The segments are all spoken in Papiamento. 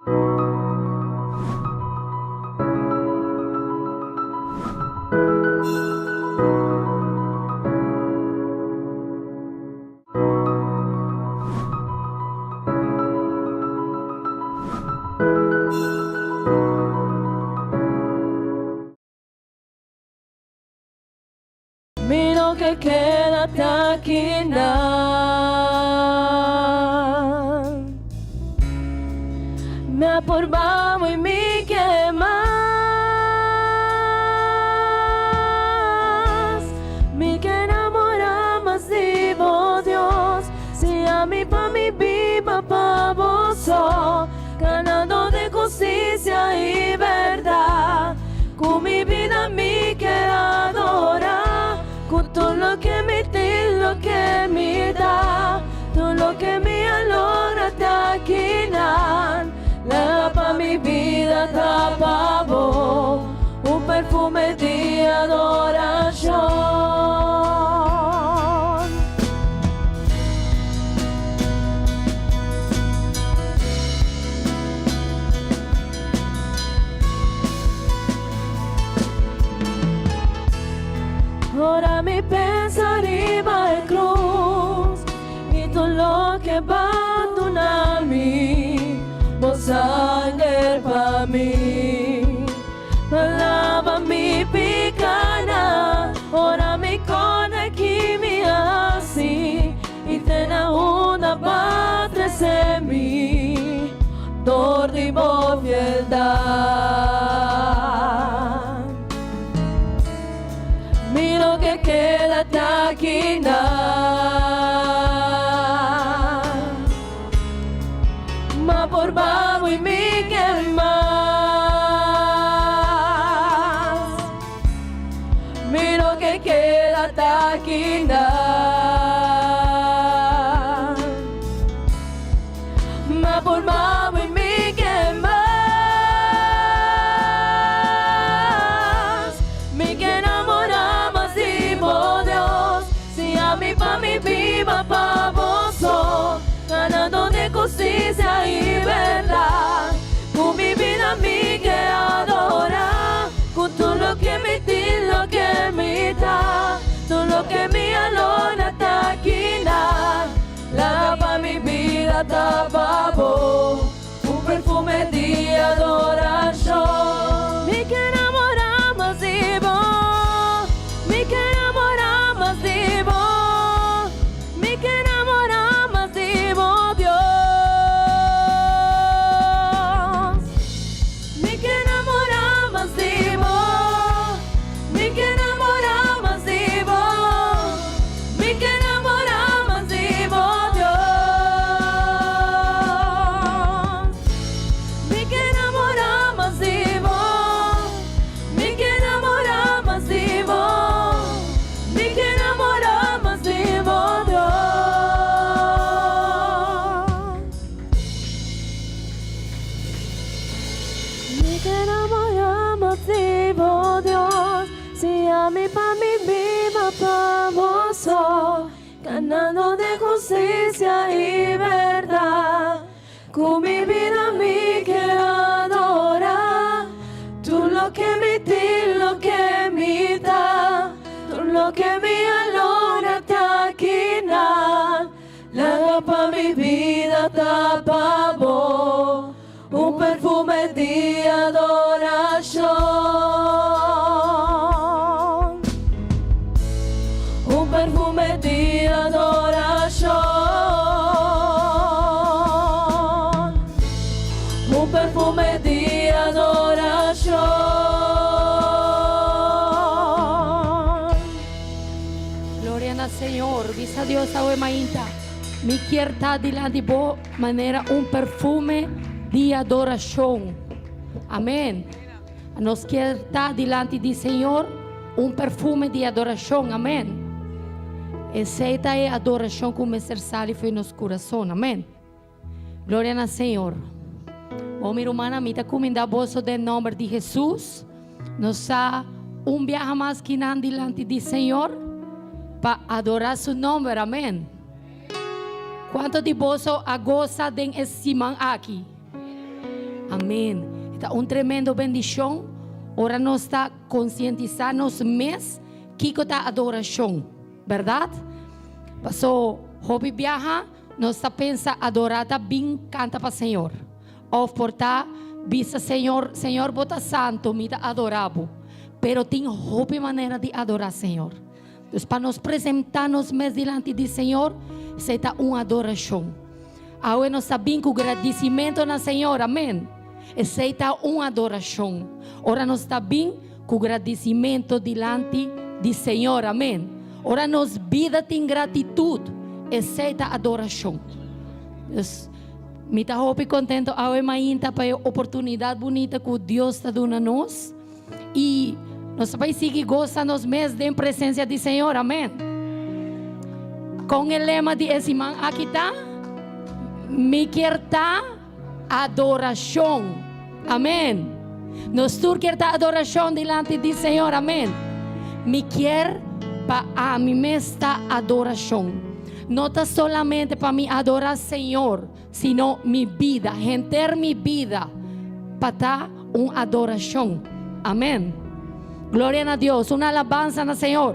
Mi no ke keda ta kinan. Mi a purba bo i mi ke mas. Mi ke namora mas di bo Dios. Si ami pa mi biba pa bo so. Ganando den hustisia i bèrdat. Ku mi bida mi ke adorá. Ku tur loke mi tin, loke mi ta, tur loke mi a logra te akinan. Laga pa mi bida ta pa bo, un perfume di adorashon. Ora mi pensa riba e cruz y tur loke ba duna mi, bo sanger pa mi, pa laba mi picanan. Ora mi corda ki mi a haci y te na unda ba trece mi dor di bo fieldad. Mi no ke keda ta akinan. Ma por babo i mi ke mas. Mi no ke keda ta akinan. Ma por babo i mi ke mas. Mi ke namora mas di bo Dios. Si ami pa mi biba pa bo so. Ganando den hustisia i berdad. Ku mi bida mi ke adora. Ku tur loke mi tin, loke mi ta. Tur loke mi a logra ta kinan. Laga pa mi bida ta pa bo. Un perfume di adorashon. Mi ke namora mas di bo. Mi ke namora mas di bo. Mi ke namora mas di bo, Dios. Mi ke namora mas di bo. Mi ke namora mas di bo. Mi ke namora mas di bo, Dios. Mi ke namora mas di bo. Mi ke namora mas di bo. Mi ke namora mas di bo, Dios. Mi ke namora mas di bo, Dios. Si ami pa mi biba pa bo so, Ganando den hustisia i bèrdat. Ku mi bida mi ke adorá Tur loke mi tin, loke mi ta, Tur loke mi a logra ta kinan. Laga pa mi bida ta pa bo. Un perfume di adorashon. Un perfume di adorashon. Un perfume di adorashon. Gloria na Señor. Bisa Dios awe mainta, Mi kier ta dilanti bo Manera un perfume di adorashon. Amen. Nos kier ta dilanti di Señor un perfume di adorashon. Amen. Esei ta e adorashon ku mester sali for di nos kurason. Amen. Gloria na Señor. Bo mi rumannan, mi ta kuminda boso den nomber di Jesus. Nos sa un biaha mas kinan dilanti di Señor pa adora su nomber. Amen. Cuanto di boso a goza den e siman aki? Amén. E ta un tremendo bendishon ora nos ta konsientisá nos mes kiko ta adorashon, bèrdat? Paso hopi biaha nos ta pensa adorá ta bin kanta pa Señor òf por ta bisa Señor, Señor bo ta santu, mi ta adorá bo. Pero tin hopi manera di adorá Señor. Dus pa nos presentá nos mes dilanti di Señor, esei ta un adorashon. Awe nos ta bin ku gradisimentu na Señor, amén. Esei ta un adorashon. Ora nos ta bin ku gradisimentu dilanti di Señor, amén. Ora nos bida tin gratitut, esei ta adorashon. Dus mi ta hopi kontentu awe mainta pa e oportunidat bunita ku Dios ta duna nos. I nos ta bai sigui gosa nos mes den presencia di Señor. Amen. Con e lema di e siman aki ta, Mi kier ta adoracion. Amen. Nos tur kier ta adoracion dilanti di Señor. Amen. Mi kier pa ami mes ta adoracion. No ta solamente pa mi adora Señor, sino mi bida, henter mi bida pa ta un adorashon. Amen. Gloria na Dios. Un alabansa na Señor.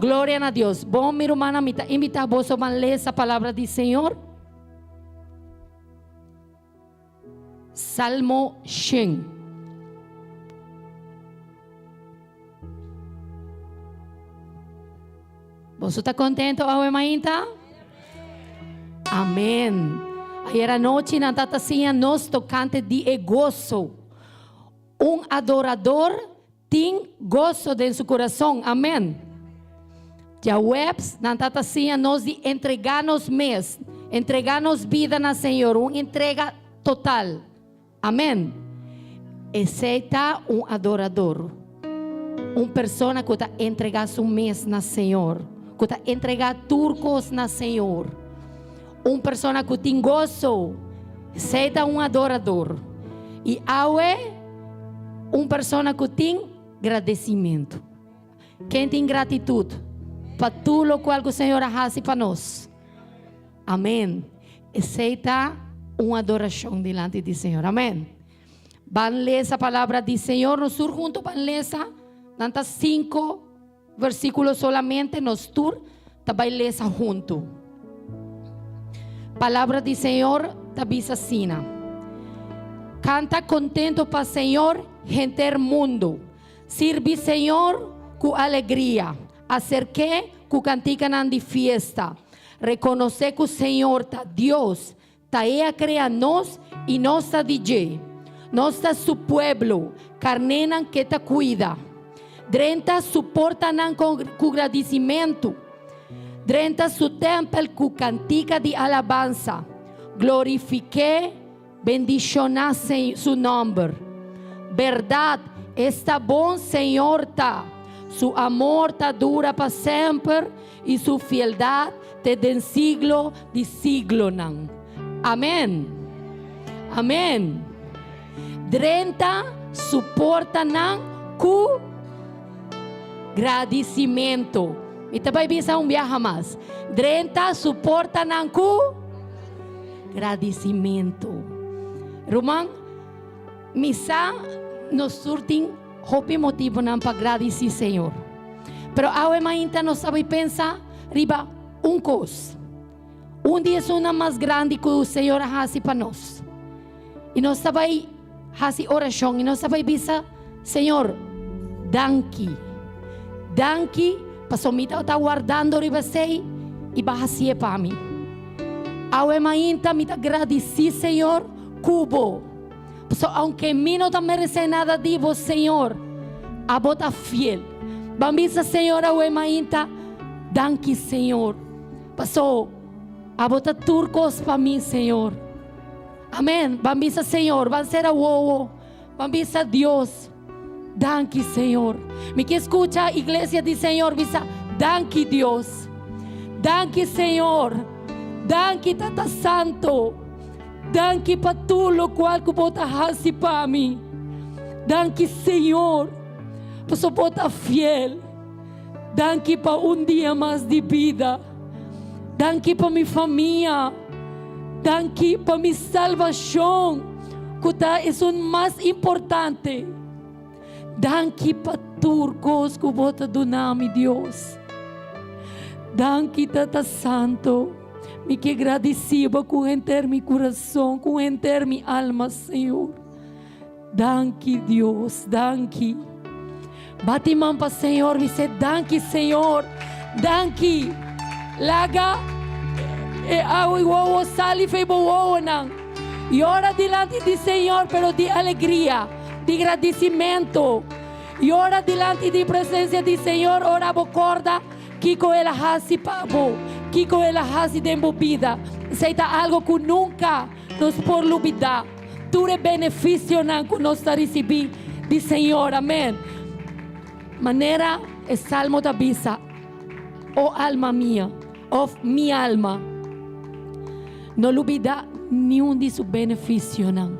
Gloria na Dios. Bon, mi rumannan, mi ta invita boso ban lesa palabra di Señor. Salmo shen. Boso ta contento awe mainta? Amen. Ayer anochi nan tata siña nos tocante di e goso. Un adorador tin goso den su corazon. Amen. Djaweps nan tata siña nos di entrega nos mes, entrega nos bida na Señor, un entrega total. Amen. Esey ta un adorador. Un persona cu ta entrega su mes na Señor, cu ta entrega tur cos na Señor. Un persona cu tin goso. Esey ta un adorador. Y awe, un persona cu tin gradecimento. Ken tin gratitud pa tur locual cu Señor a haci pa nos? Amen. Esey ta un adoracion dilanti di Señor. Amen. Ban lesa palabra di Señor. Nos tur hunto ban lesa. Nan ta cinco versiculo solamente. Nos tur ta bay lesa hunto. Palabra di Señor ta bisa asina. Canta contento pa Señor henter mundo. Sirbi Señor cu alegria. Acerk'é cu canticanan di fiesta. Rekonosé ku Señor ta Dios, ta E a krea nos i nos ta di dje. Nos ta Su pueblo, karnénan k'e ta kuida. Drenta Su portanan ku gradisimentu, drenta Su tèmpel ku kantika di alabansa. Glorifik'é, bendishoná Su nòmber. Bèrdat, esta bon Señor ta! Su amor ta dura pa semper. I su fieldad te den siglo di siglonan. Amen. Amen. Drenta su portanan ku gradisimentu. Mi ta bai bisa un biaha mas. Drenta su portanan ku gradisimentu. Ruman, mi sa nos tur tin hopi motibunan pa gradisí Señor. Pero awe mainta nos ta bai pensa riba un kos. Un di esunnan mas grandi ku Señor a hasi pa nos. I nos ta bai hasi orashon i nos ta bai bisa, Señor, danki. Danki pasobra mi tabata wardando riba esei i bo a hasié pa mi. Awe mainta mi ta gradisí Señor ku bo. Pasobra aunke mi no ta meresé nada di bo, Señor, abo ta fiel. Ban bisa Señor awe mainta, Danki, Señor, paso abo ta tur kos pa mi, Señor. Amen. Ban bisa Señor, ban sera wowo, ban bisa Dios, Danki, Señor. Mi ke skucha iglesia di Señor bisa, Danki, Dios. Danki, Señor. Danki, Tata Santo. Danki pa tur lokual ku bo ta hasi pa mi. Danki Señor, pasobra bo ta fiel. Danki pa un dia mas di bida. Danki pa mi famia. Danki pa mi salbashon. ku ta esun mas importante. Danki pa tur kos ku bo ta duna mi, Dios. Danki, Tata Santo. Mi ke gradisí bo ku henter mi kurason, ku henter mi alma, Señor. Danki, Dios, danki. Bati man pa Señor, bis'é danki, Señor, danki. Laga e awa i wowo sali fei bo wowonan. Yora dilanti di Señor, pero di alegria, di gradisimentu. Yora dilanti di presensia di Señor ora bo korda kiko El a hasi pa bo, kiko El a hasi den bo bida. Esei ta algo ku nunka nos por lubidá. Tur e benefisionan ku nos ta risibí di Señor. Amèn. Manera e salmo ta bisa, O alma mia, òf mi alma, no lubidá niun di su benefisionan.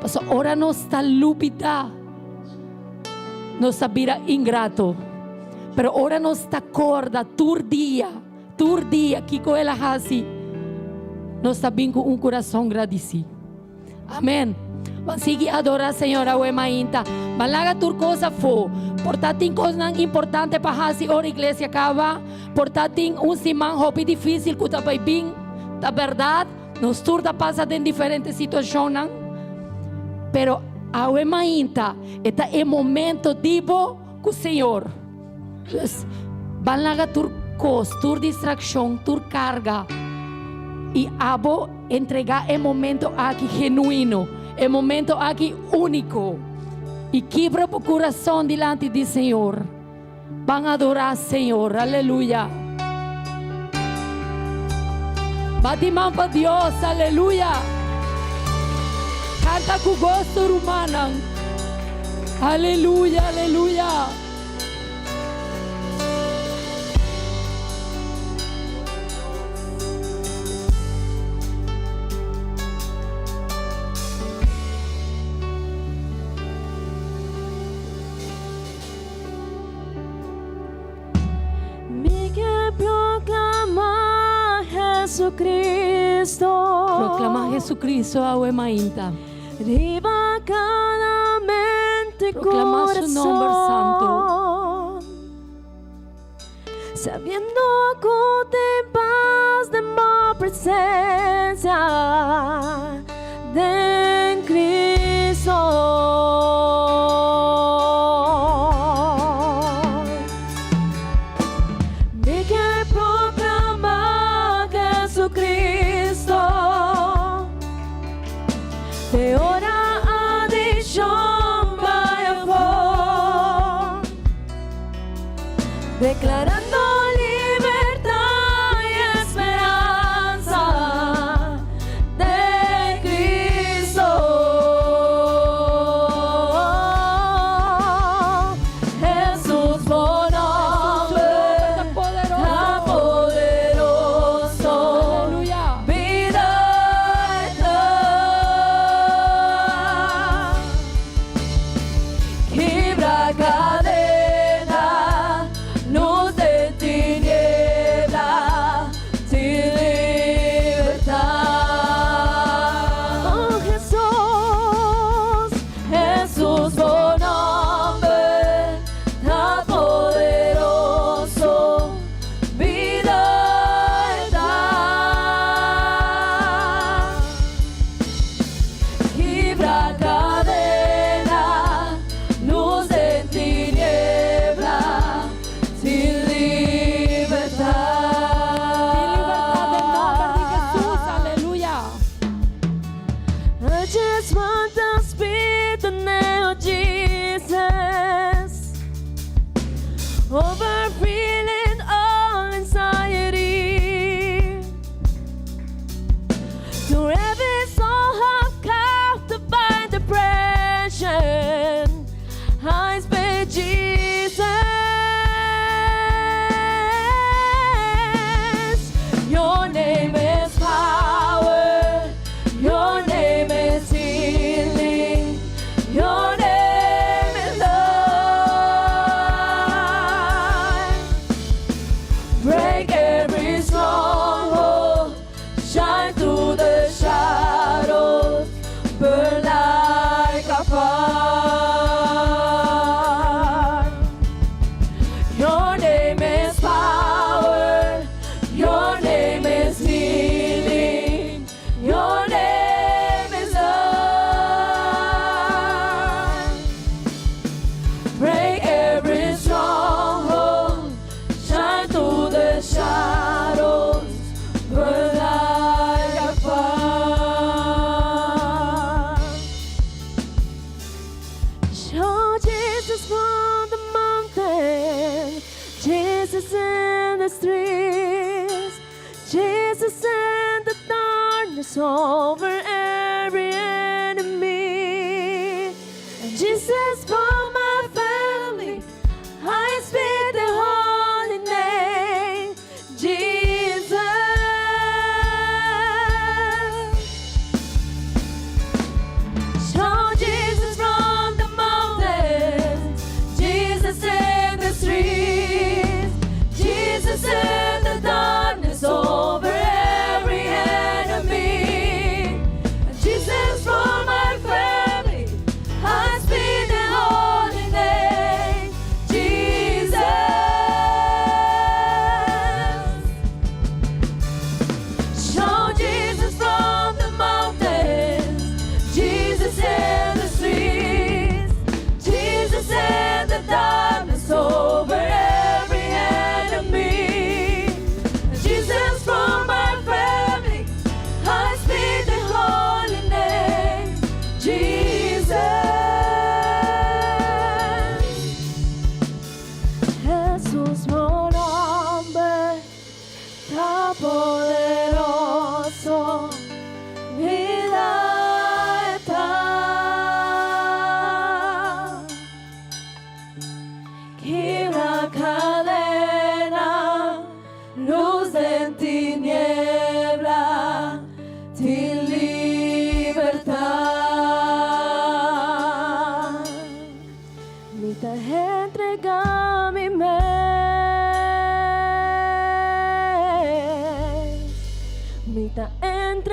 Pasobra ora nos ta lubidá, nos ta bira ingrato. Pero ora nos ta kòrda tur dia, Tur dia kiko el a hasi, nos ta bin ku un kurason gradisí. Amen. Ban sigui adorá Señor awe mainta. Ban laga tur kos afó. Por ta tin kosnan importante pa hasi ora iglesia kaba. Por ta tin un siman hopi difísil ku ta bai bin. Ta bèrdat, nos tur ta pasa den diferente situashonnan. Pero awe mainta e ta e momento di bo ku Señor. Dus, ban laga tur kos, tur distrakshon, tur karga, i abo entregá e momento aki genuino, e momento aki úniko, i kibra bo kurason dilanti di Señor. Ban adorá Señor. Aleluya! Bati man pa Dios. Aleluya! Kanta ku goso, rumannan. Aleluya, aleluya! Mi ke proklama Jesucristo. Proklama Jesucristo awe mainta. Riba kada mente i Proklama su nomber santo. corazón. Sabiendo ku tin pas den bo presencia den Cristo. Mi ke proklama Jesucristo. Te ora adiccion bai afó, Declarando libertad y esperanza den Cristo. Jesús bo nomber ta poderoso. Aleluya. Bida eterna. Kibra kadena, lus den tiniebla, tin libertat. Oh Jesús, Jesús bo nomber ta poderoso. Bida eterna. Kibra kadena, lus den tiniebla, tin libertat. Tin libertat den nomber di Jesús, aleluya. I just want to speak the name of Jesus over feeling all anxiety. To every soul held captive by depression, I speak Jesus. Your name is power. Your name is healing. Your name is love.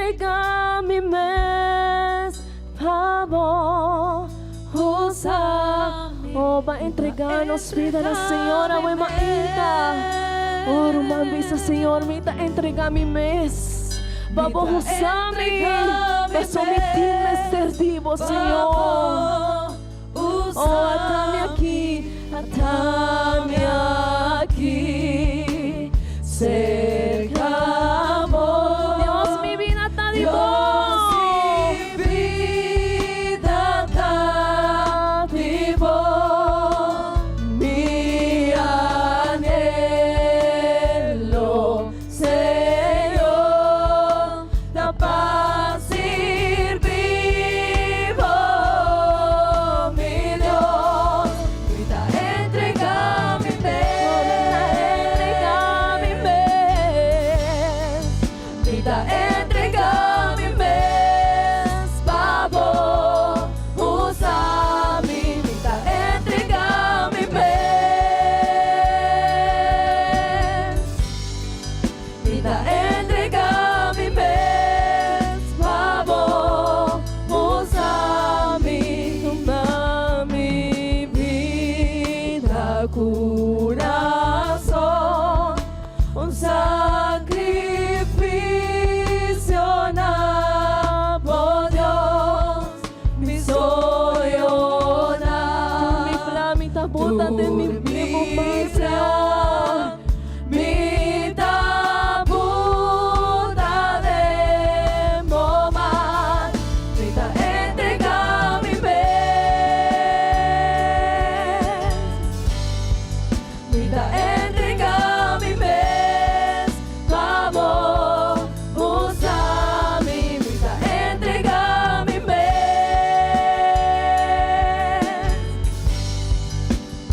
entrega mi mes pa bo usa. Oh, ba entrega nos vida na Señor awe mainta. Oh, ruman bisa Señor, mi ta entrega mi mes pa bo usa mi. Paso mi tin mester di bo, Señor. Oh, ata mi aki, ata mi aki, serka bo. Dios, mi bida ta di bo. Dios, mi bida ta di bo. Mi anhelo, Señor, ta pa sirbi bo, mi Dios. Mi ta entrega mi mes. Entrega mi mes. Mi ta entrega mi mes pa bo usa mi. Mi ta entrega mi mes. Mi ta entrega mi mes pa bo usa mi. Tuma mi bida, curason, un sacrificio na bo Dios, mi soñonan. Mi plan, mi ta bota den mi mi plan, mi ta bota den bo man, mi ta entrega mi mes. Mi ta entrega mi mes pa bo usa mi. Mi ta entrega mi mes.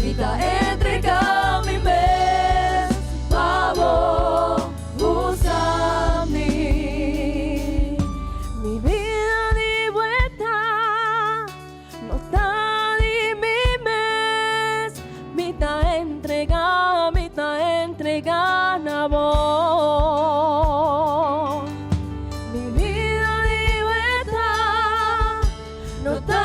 Mi ta entrega mi mes pa bo usa mi. Mi bida di vuelta no ta di mi mes. Mi ta entrega, mi ta entrega na bo. Mi bida di vuelta no ta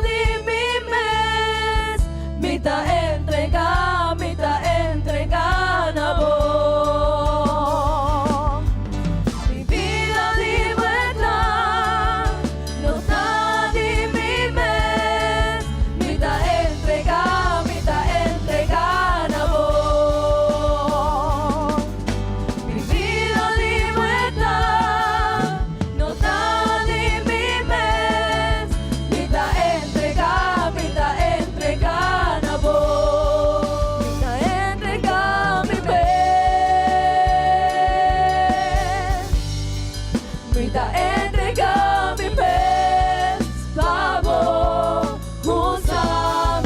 di mi mes. Mi ta entrega, mi ta entrega na bo. Mi bida di vuelta no ta di mi mes. Mi ta entrega, mi ta entrega na bo. Mi bida di vuelta no ta di mi mes. Mi ta entrega, mi ta entrega na bo. Mi ta entrega mi mes. Mi ta entrega mi mes pa bo usa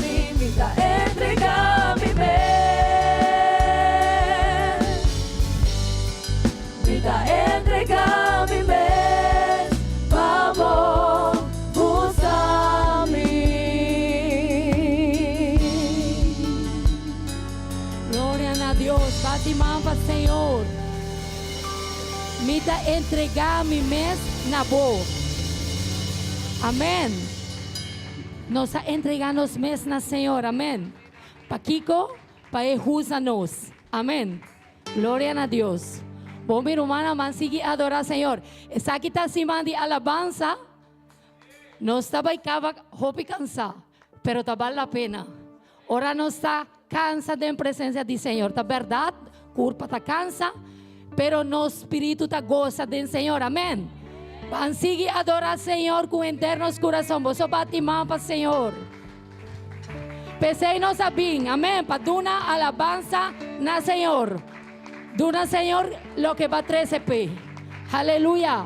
mi. Mi ta entrega mi mes. Mi ta entrega mi mes pa bo usa mi. Gloria na Dios. Bati man pa Señor. Mi ta entrega mi mes na bo. Amen. Nos a entrega nos mes na Señor. Amen. Pa kico, pa E usa nos. Amen. Gloria na Dios. Bon, mi rumannan, ban sigui adora Señor. Esaki ta siman di alabansa. Nos ta bay caba hopi cansa, pero ta vale la pena. Ora nos ta cansa den presencia di Señor. Ta berdad, curpa ta cansa, pero nos spirito ta goza den Señor. Amen. Ban sigui adora Señor cu henter nos curason. Boso bati man pa Señor. P'esey nos a bin. Amen. Pa duna alabansa na Señor. Duna Señor loke bo a trece p'e. Aleluya.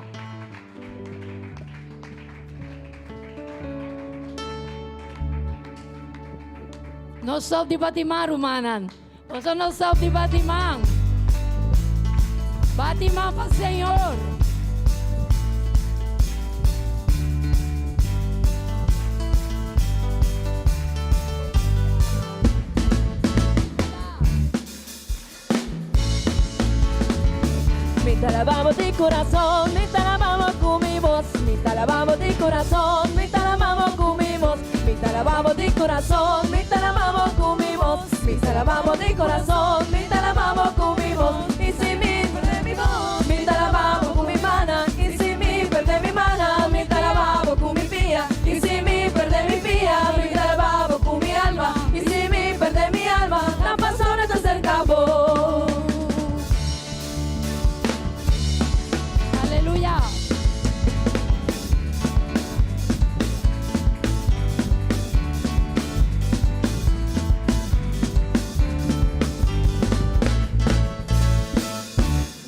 No stop di bati man, rumannan. Boso no stop di bati man. Bati man pa Señor. Mi ta alababo di curason, mi ta alababo. kurason, mi ta alabá Bo ku mi bos. Mi ta alabá Bo di kurason, mi ta alabá Bo ku mi bos. Mi ta alabá Bo di kurason, mi ta alabá Bo ku mi bos. I si mi pèrdè mi bos, mi ta alabá Bo ku mi mannan. I si mi pèrdè mi mannan, mi ta alabá Bo ku mi pia. I si mi pèrdè mi pia, mi ta alabá Bo ku mi alma. I si mi pèrdè mi alma, ta pasobra ta serka Bo. Aleluya!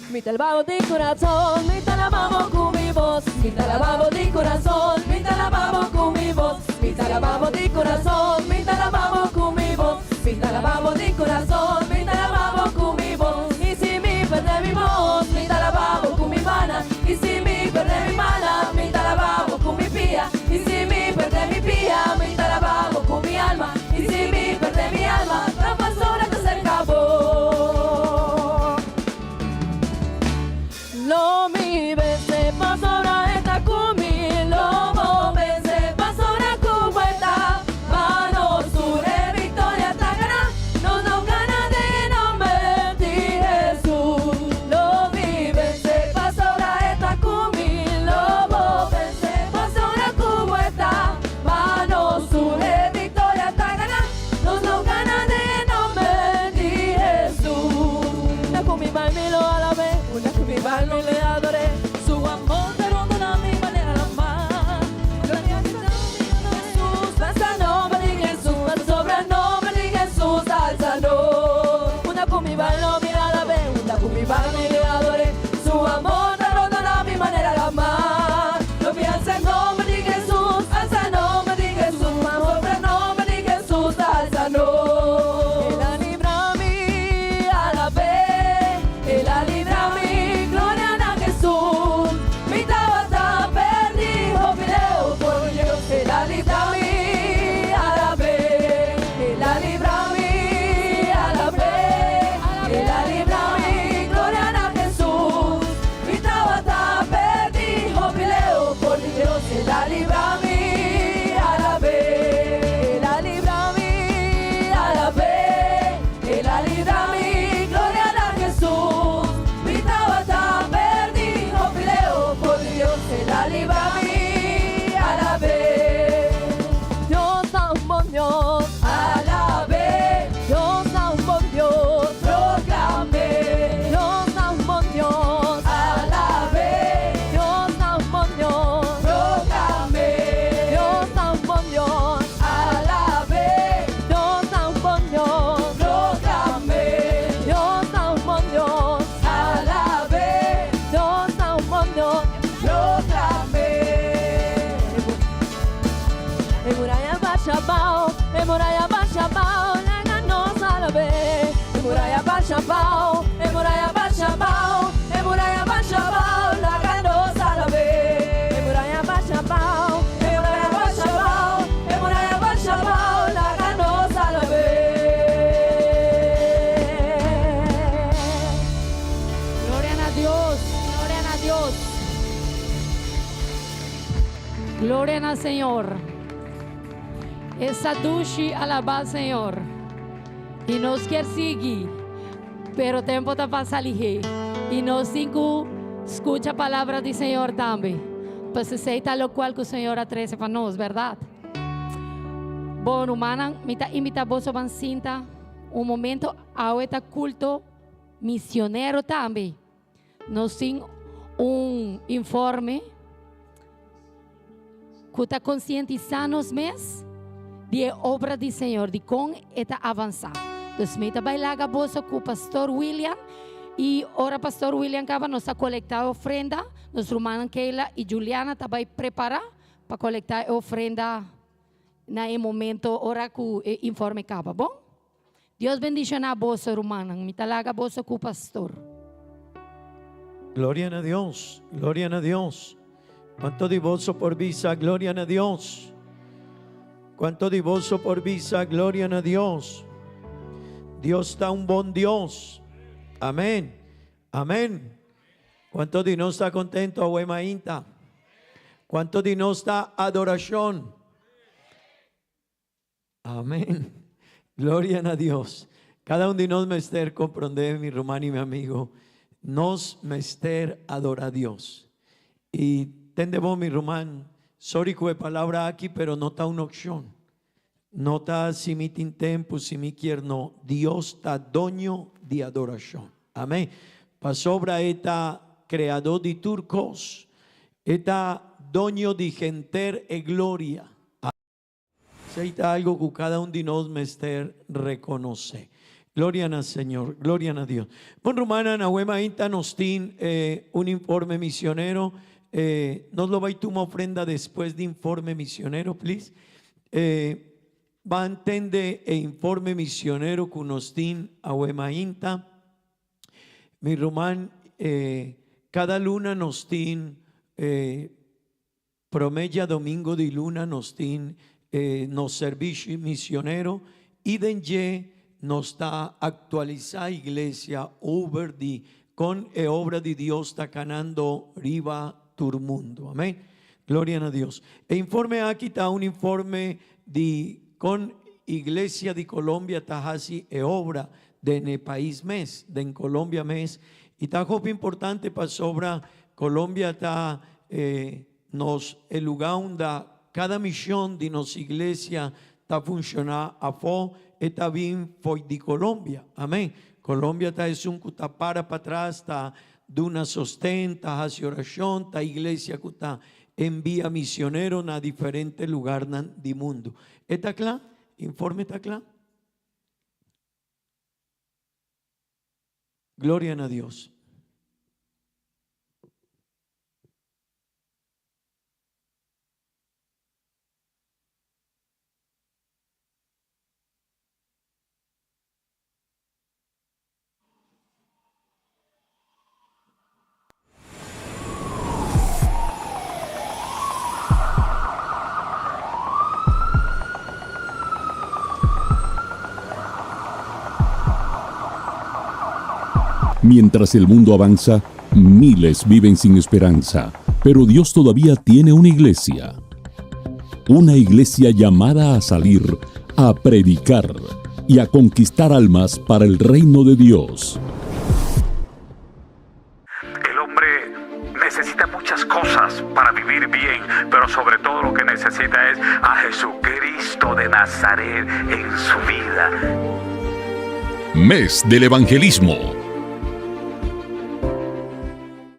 Mi ta alabá Bo di kurason, mi ta alabá Bo ku mi bos. Mi ta alabá Bo di kurason, mi ta alabá Bo ku mi bos. Mi ta alabá Bo di kurason, mi ta alabá Bo ku mi bos. Mi ta alabá Bo di kurason, mi ta alabá Bo ku mi bos. I si mi pèrdè mi bos, mi ta alabá Bo ku mi mannan. I si mi pèrdè mi mannan, mi ta alabá Bo ku mi pia. I si mi pèrdè mi pia, mi ta alabá Bo ku mi alma. I si mi pèrdè mi alma, ta pasobra ta serka Bo. Lo mi vense pasobra e ta ku mi. Lo bo vense pasobra ku bo e ta. Pa nos tur e viktoria ta gana. Nos lo gana den e nomber di Hesus. Lo mi vense pasobra e ta ku mi. Lo bo vense pasobra ku bo e ta. Pa nos tur e viktoria ta gana. Nos lo gana den e nomber di Hesus. Unda ku mi bai mi lo alab'é, unda ku mi bai mi lo ador'é. Su amor ta rondona mi manera la mar. Gloria di Hesus, alsa nomber di Hesus, pasobra nomber di Hesus alsa nos. Unda ku mi bai lo mi alab'é, unda ku mi bai mi lo ador'é. Su amor ta rondona mi manera la mar. Gloria alsa nomber di Hesus, alsa nomber di Hesus, pasobra nomber di Hesus alsa nos. El a libra mi, alab'é, El a libra mi, gloria na Hesus. Mi tabata perdí, hopi leu for di Dios. El a libra mi, alab'é, El a libra mi, alab'é, El a libra mi, gloria na Hesus. Mi tabata perdí, hopi leu for di Dios. El a libra mi, alab'é, El a libra mi, alab'é, El a libra mi, gloria na Hesus. Mi tabata perdí, hopi leu for di Dios. El a libra mi, alab'é. Dios ta un bon Dios, alab'é. Dios ta un bon Dios, proklam'é. Dios ta un bon Dios, alab'é. Dios ta un bon Dios, proklam'é. Dios ta un bon Dios, alab'é. Dios ta un bon Dios, proklam'é. Dios ta un bon Dios, alab'é. Dios ta un bon Dios, proklam'é. E muraya a basha abou, e muraya a basha abou, laga nos alab'é. E muraya a basha abou, e muraya a basha abou, e muraya a basha abou, laga nos alab'é. E muraya a basha abou, e muraya a basha abou, e muraya a basha abou, laga nos alab'é. Gloria na Dios, gloria na Dios. Gloria na Señor. Esta dushi alabá Señor. I nos kier sigui, pero tempu ta pasa lihé. I nos tin ku skucha palabra di Señor tambe. Pues esei ta lokual ku Señor a trese pa nos, bèrdat? Bon, rumannan, mi ta invitá boso ban sinta un momento. Awe ta kulto misionero tambe. Nos tin un informe ku ta konsientisá nos mes di e obra di Señor, di kon e ta avansá. Dus mi ta bai laga boso ku Pastor William i ora Pastor William kaba nos ta kolektá e ofrenda. Nos rumannan Keila i Juliana ta bai prepará pa kolektá e ofrenda na e momento ora ku e informe kaba. Bon? Dios bendishoná boso rumannan. Mi ta laga boso ku pastor. Gloria na Dios, gloria na Dios. Cuanto di boso por bisa gloria na Dios? Cuanto di boso por bisa gloria na Dios? Dios ta un bon Dios. Amén. Amén. Cuanto di nos ta contento awe mainta? Kuantu di nos ta adorashon? Amén. Gloria na Dios. Kada un di nos mester komprondé, mi ruman i mi amigo, nos mester adorá Dios. I tende bo, mi ruman, sorry ku e palabra aki, pero no ta un opshon. No ta si mi tin tempu, si mi kier, no. Dios ta doño di adorashon. Amén. Pasobra e ta Kreadó di tur kos. E ta doño di henter e gloria. Esei ta algo ku kada un di nos mester rekonosé. Gloria na Señor, gloria na Dios. Bon rumannan, awe mainta nos tin un informe misionero. Nos lo bai tuma ofrenda despues di informe misionero, please. Ban tende e informe misionero ku nos tin awe mainta. Mi ruman, kada luna nos tin Promé djadomingo di luna nos tin nos servisio misionero i den dje nos ta aktualisá iglesia over di kon e obra di Dios ta kanando riba tur mundu. Amén. Gloria na Dios. E informe aki ta un informe di kon iglesia di Colombia ta hasi e obra den e pais mes, den Colombia mes, i ta hopi importante pasobra Colombia ta e nos e lugá unda kada mishon di nos iglesia ta funshoná afó, e ta bin fo'i di Colombia. Amén. Colombia ta esun ku ta para patras, ta duna sosten, ta hasi orashon, ta iglesia ku ta envia misionero na diferente lugarnan di mundu. E ta kla? Informe ta kla? Gloria na Dios. Mientras el mundo avanza, miles viven sin esperanza, pero Dios todavía tiene una iglesia. Una iglesia llamada a salir, a predicar y a conquistar almas para el reino de Dios. El hombre necesita muchas cosas para vivir bien, pero sobre todo lo que necesita es a Jesucristo de Nazaret en su vida. Mes del Evangelismo.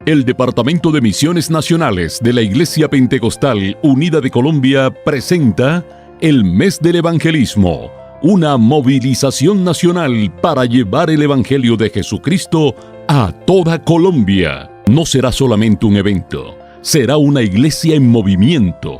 El Departamento de Misiones Nacionales de la Iglesia Pentecostal Unida de Colombia presenta el Mes del Evangelismo, una movilización nacional para llevar el Evangelio de Jesucristo a toda Colombia. No será solamente un evento, será una iglesia en movimiento.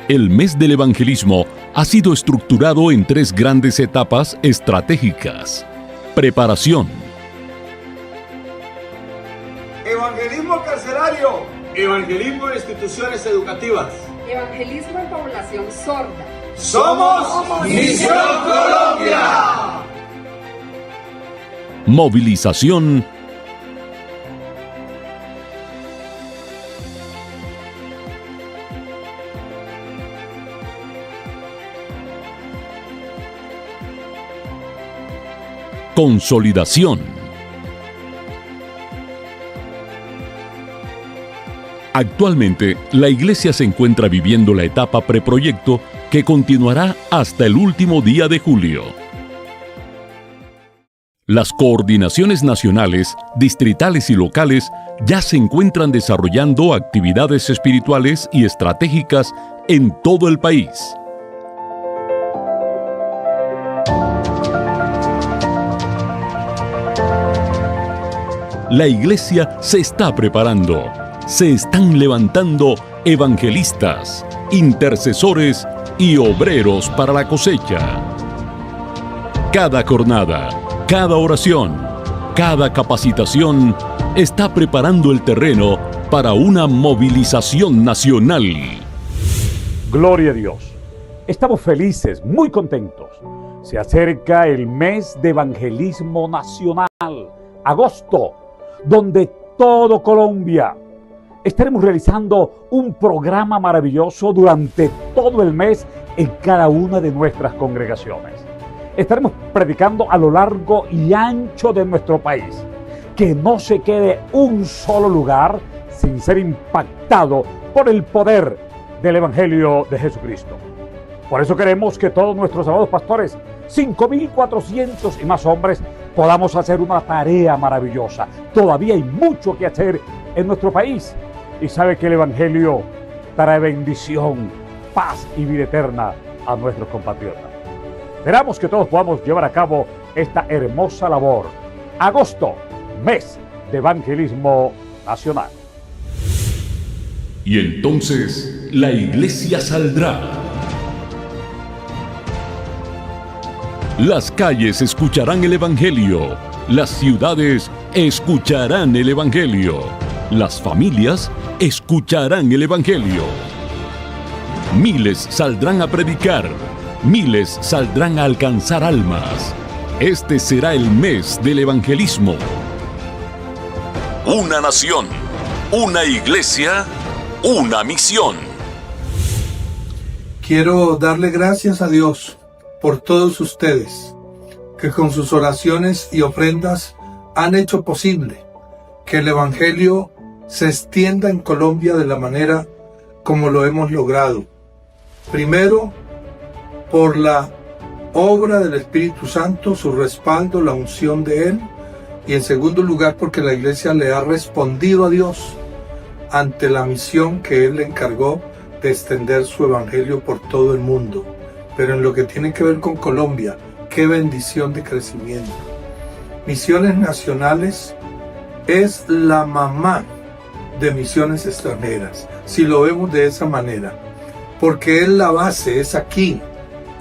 El mes del evangelismo ha sido estructurado en tres grandes etapas estratégicas. Preparación. Evangelismo carcelario. Evangelismo en instituciones educativas. Evangelismo en población sorda. Somos Misión Colombia. Movilización Consolidación. Actualmente, la iglesia se encuentra viviendo la etapa preproyecto que continuará hasta el último día de julio. Las coordinaciones nacionales, distritales y locales ya se encuentran desarrollando actividades espirituales y estratégicas en todo el país. La iglesia se está preparando. Se están levantando evangelistas, intercesores y obreros para la cosecha. Cada jornada, cada oración, cada capacitación está preparando el terreno para una movilización nacional. Gloria a Dios. Estamos felices, muy contentos. Se acerca el mes de evangelismo nacional, agosto, donde todo Colombia estaremos realizando un programa maravilloso durante todo el mes en cada una de nuestras congregaciones. Estaremos predicando a lo largo y ancho de nuestro país. Que no se quede un solo lugar sin ser impactado por el poder del Evangelio de Jesucristo. Por eso queremos que todos nuestros amados pastores, 5.400 y más hombres, podamos hacer una tarea maravillosa. Todavía hay mucho que hacer en nuestro país. Y sabe que el Evangelio trae bendición, paz y vida eterna a nuestros compatriotas. Esperamos que todos podamos llevar a cabo esta hermosa labor. Agosto, mes de evangelismo nacional. Y entonces la iglesia saldrá. Las calles escucharán el Evangelio, las ciudades escucharán el Evangelio, las familias escucharán el Evangelio. Miles saldrán a predicar, miles saldrán a alcanzar almas. Este será el mes del evangelismo. Una nación, una iglesia, una misión. Quiero darle gracias a Dios por todos ustedes que con sus oraciones y ofrendas han hecho posible que el Evangelio se extienda en Colombia de la manera como lo hemos logrado. Primero, por la obra del Espíritu Santo, su respaldo, la unción de Él. Y en segundo lugar, porque la iglesia le ha respondido a Dios ante la misión que Él le encargó de extender su evangelio por todo el mundo. Pero en lo que tiene que ver con Colombia, qué bendición de crecimiento. Misiones Nacionales es la mamá de misiones extranjeras, si lo vemos de esa manera, porque es la base, es aquí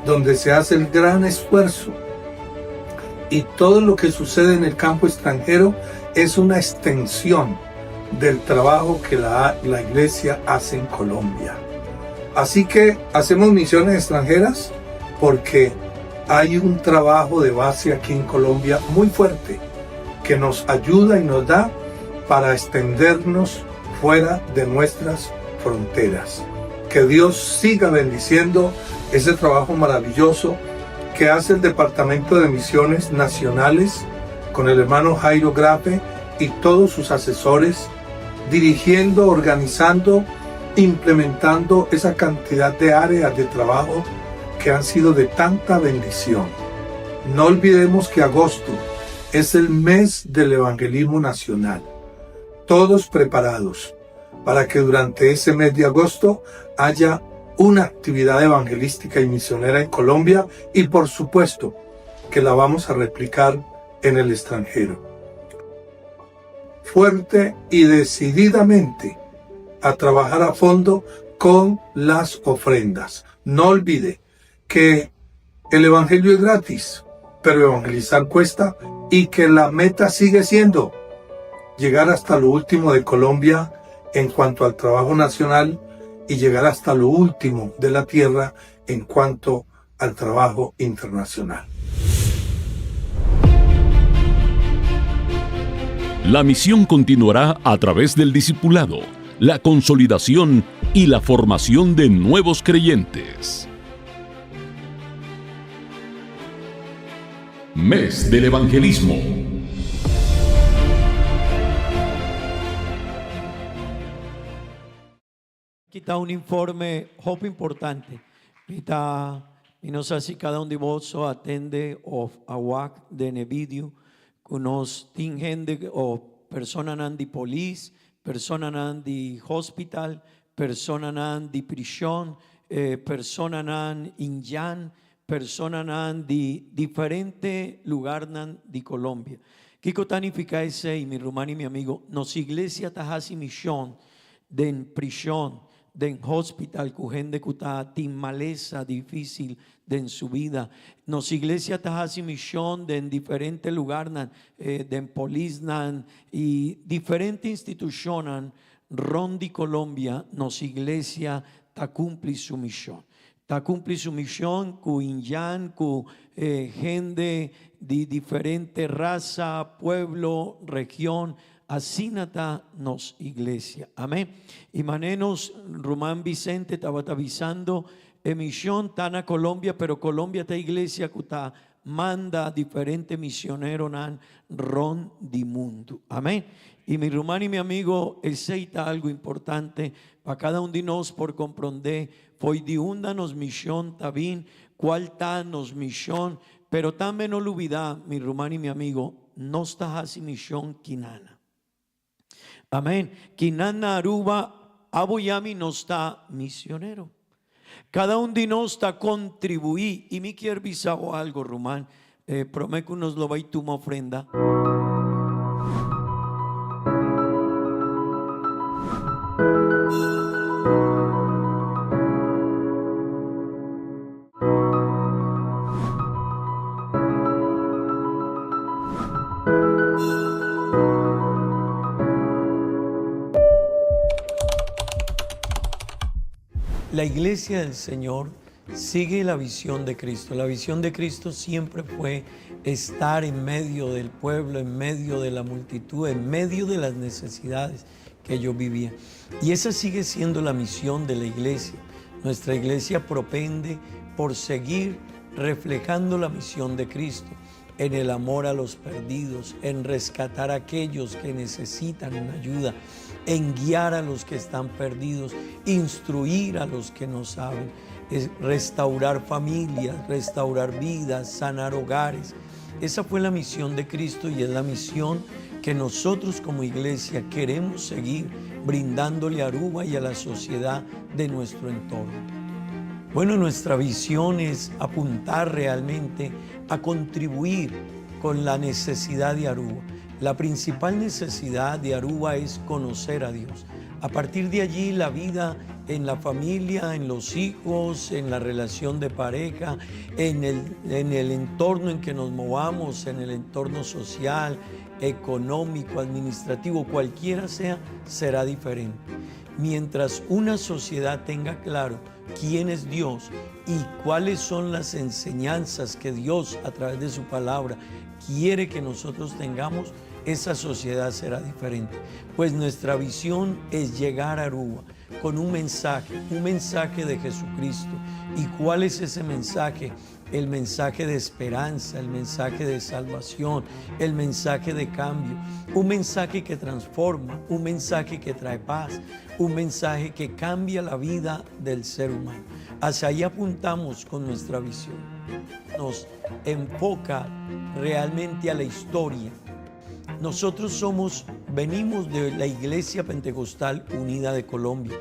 donde se hace el gran esfuerzo. Y todo lo que sucede en el campo extranjero es una extensión del trabajo que la, la iglesia hace en Colombia. Así que hacemos misiones extranjeras porque hay un trabajo de base aquí en Colombia muy fuerte que nos ayuda y nos da para extendernos fuera de nuestras fronteras. Que Dios siga bendiciendo ese trabajo maravilloso que hace el Departamento de Misiones Nacionales con el hermano Jairo Grape y todos sus asesores, dirigiendo, organizando, implementando esa cantidad de áreas de trabajo que han sido de tanta bendición. No olvidemos que agosto es el mes del evangelismo nacional. Todos preparados para que durante ese mes de agosto haya una actividad evangelística y misionera en Colombia y por supuesto que la vamos a replicar en el extranjero. Fuerte y decididamente a trabajar a fondo con las ofrendas. No olvide que el Evangelio es gratis, pero evangelizar cuesta y que la meta sigue siendo llegar hasta lo último de Colombia en cuanto al trabajo nacional y llegar hasta lo último de la tierra en cuanto al trabajo internacional. La misión continuará a través del discipulado, la consolidación y la formación de nuevos creyentes. Mes del Evangelismo. Aki ta un informe hopi importante. Mi ta, mi no sa si cada un di boso a tende of a wak den e video cu nos tin hende o personanan di polis, personanan di hospital, personanan di prishon, personanan indjan, Personanan di diferente lugarnan di Colombia. Kiko ta nifica esey, mi ruman y mi amigo? Nos iglesia ta haci mision den prishon, den hospital cu hende cu ta tin malesa dificil den su bida. Nos iglesia ta haci mision den diferente lugarnan, den polisnan y diferente institucionnan. Rond di Colombia nos iglesia ta cumpli su mision. Ta cumpli su mision cu indjan, cu hende di diferente raza, pueblo, region. Asina ta nos iglesia. Amen. Y mane nos ruman Vicente tabata bisando, e mision ta na Colombia, pero Colombia ta iglesia cu ta Manda diferente misioneronan rond di mundu. Amén. I mi ruman i mi amigo, esei ta algu importante pa kada un di nos por komprondé fo'i di unda nos mishon ta bin, kual ta nos mishon, pero tambe no lubidá, mi ruman i mi amigo, nos ta hasi mishon kinana. Amén. Kinan na Aruba, abo y ami nos ta misionero. Cada un di nos ta contribuí y mi kier bisa bo algo ruman, eh, prome cu nos lo bay tuma ofrenda. La iglesia del Señor sigue la visión de Cristo. La visión de Cristo siempre fue estar en medio del pueblo, en medio de la multitud, en medio de las necesidades que ellos vivían. Y esa sigue siendo la misión de la iglesia. Nuestra iglesia propende por seguir reflejando la misión de Cristo en el amor a los perdidos, en rescatar a aquellos que necesitan una ayuda, en guiar a los que están perdidos, instruir a los que no saben, restaurar familias, restaurar vidas, sanar hogares. Esa fue la misión de Cristo y es la misión que nosotros como iglesia queremos seguir brindándole a Aruba y a la sociedad de nuestro entorno. Bueno, nuestra visión es apuntar realmente a contribuir con la necesidad de Aruba. La principal necesidad de Aruba es conocer a Dios. A partir de allí la vida en la familia, en los hijos, en la relación de pareja, en el, en el entorno en que nos movamos, en el entorno social, económico, administrativo, cualquiera sea, será diferente. Mientras una sociedad tenga claro quién es Dios y cuáles son las enseñanzas que Dios a través de su palabra quiere que nosotros tengamos, esa sociedad será diferente. Pues nuestra visión es llegar a Aruba con un mensaje, un mensaje de Jesucristo. ¿Y cuál es ese mensaje? El mensaje de esperanza, el mensaje de salvación, el mensaje de cambio, un mensaje que transforma, un mensaje que trae paz, un mensaje que cambia la vida del ser humano. Hacia ahí apuntamos con nuestra visión. Nos enfoca realmente a la historia. Nosotros somos, venimos de la Iglesia Pentecostal Unida de Colombia,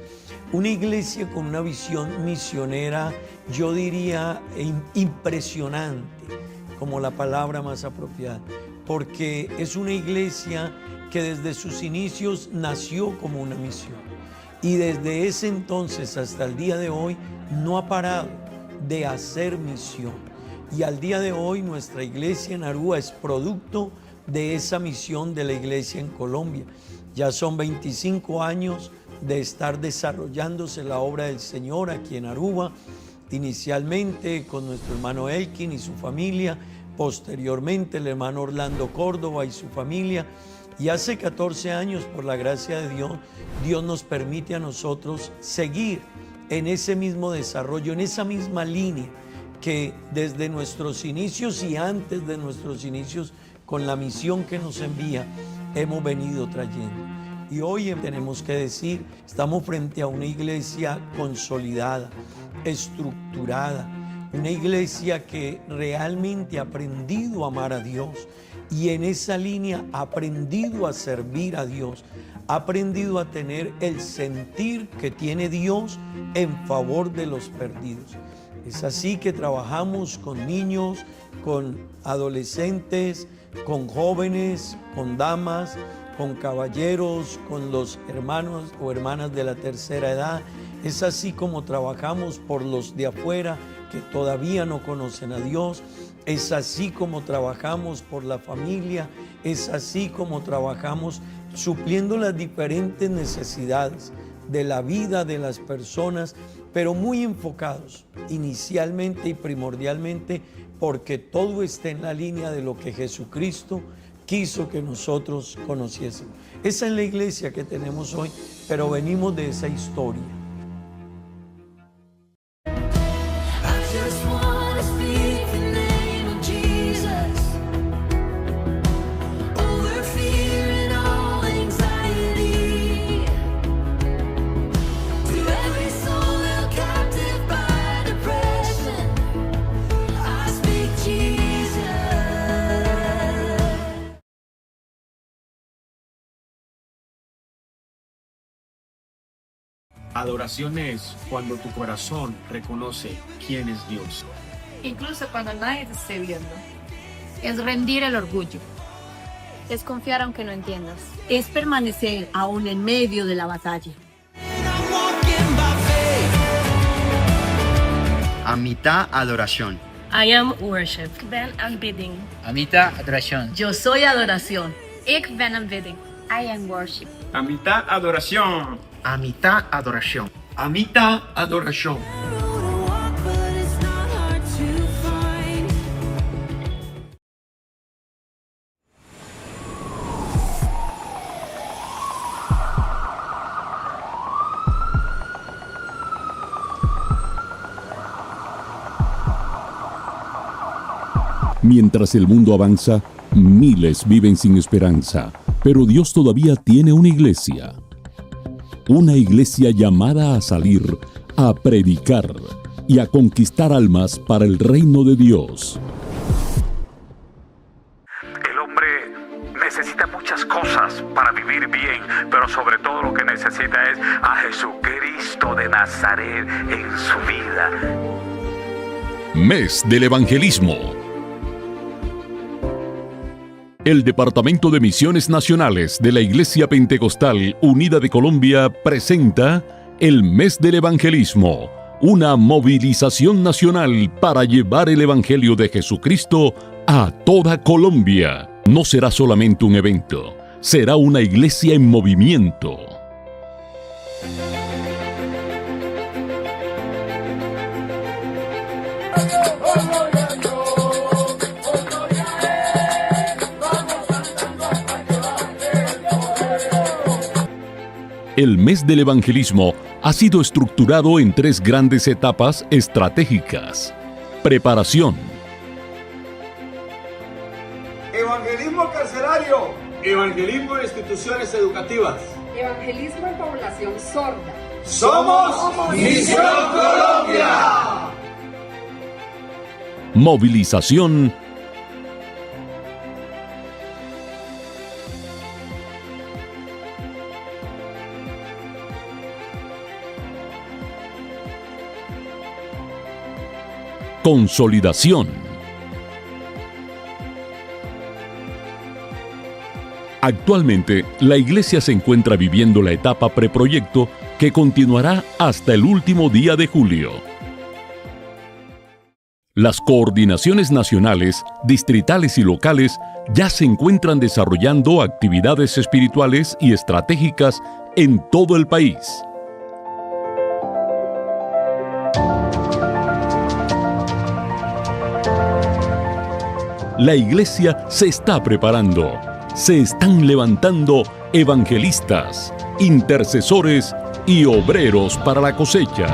una iglesia con una visión misionera, yo diría, impresionante, como la palabra más apropiada, porque es una iglesia que desde sus inicios nació como una misión y desde ese entonces hasta el día de hoy no ha parado de hacer misión. Y al día de hoy nuestra iglesia en Aruba es producto de esa misión de la iglesia en Colombia. Ya son 25 años de estar desarrollándose la obra del Señor aquí en Aruba, inicialmente con nuestro hermano Elkin y su familia, posteriormente el hermano Orlando Córdoba y su familia. Y hace 14 años, por la gracia de Dios, Dios nos permite a nosotros seguir en ese mismo desarrollo, en esa misma línea que desde nuestros inicios y antes de nuestros inicios, con la misión que nos envía, hemos venido trayendo. Y hoy tenemos que decir, estamos frente a una iglesia consolidada, estructurada, una iglesia que realmente ha aprendido a amar a Dios y en esa línea ha aprendido a servir a Dios, ha aprendido a tener el sentir que tiene Dios en favor de los perdidos. Es así que trabajamos con niños, con adolescentes, con jóvenes, con damas, con caballeros, con los hermanos o hermanas de la tercera edad. Es así como trabajamos por los de afuera que todavía no conocen a Dios. Es así como trabajamos por la familia. Es así como trabajamos supliendo las diferentes necesidades de la vida de las personas, pero muy enfocados inicialmente y primordialmente porque todo esté en la línea de lo que Jesucristo quiso que nosotros conociésemos. Esa es la iglesia que tenemos hoy, pero venimos de esa historia. Adoración es cuando tu corazón reconoce quién es Dios. Incluso cuando nadie te esté viendo. Es rendir el orgullo. Es confiar aunque no entiendas. Es permanecer aún en medio de la batalla. A mitad adoración. I am worship. Ben aanbidding. Amita adoración. Yo soy adoración. Ik ben aanbidding. I am worship. A mitad adoración. A mitad adoración. A mitad adoración. Mientras el mundo avanza, miles viven sin esperanza, pero Dios todavía tiene una iglesia. Una iglesia llamada a salir, a predicar y a conquistar almas para el reino de Dios. El hombre necesita muchas cosas para vivir bien, pero sobre todo lo que necesita es a Jesucristo de Nazaret en su vida. Mes del Evangelismo. El Departamento de Misiones Nacionales de la Iglesia Pentecostal Unida de Colombia presenta el Mes del Evangelismo, una movilización nacional para llevar el Evangelio de Jesucristo a toda Colombia. No será solamente un evento, será una iglesia en movimiento. El mes del evangelismo ha sido estructurado en tres grandes etapas estratégicas. Preparación. Evangelismo carcelario. Evangelismo en instituciones educativas. Evangelismo en población sorda. Somos Misión Colombia. Movilización. Consolidación. Actualmente, la iglesia se encuentra viviendo la etapa preproyecto que continuará hasta el último día de julio. Las coordinaciones nacionales, distritales y locales ya se encuentran desarrollando actividades espirituales y estratégicas en todo el país. La iglesia se está preparando. Se están levantando evangelistas, intercesores y obreros para la cosecha.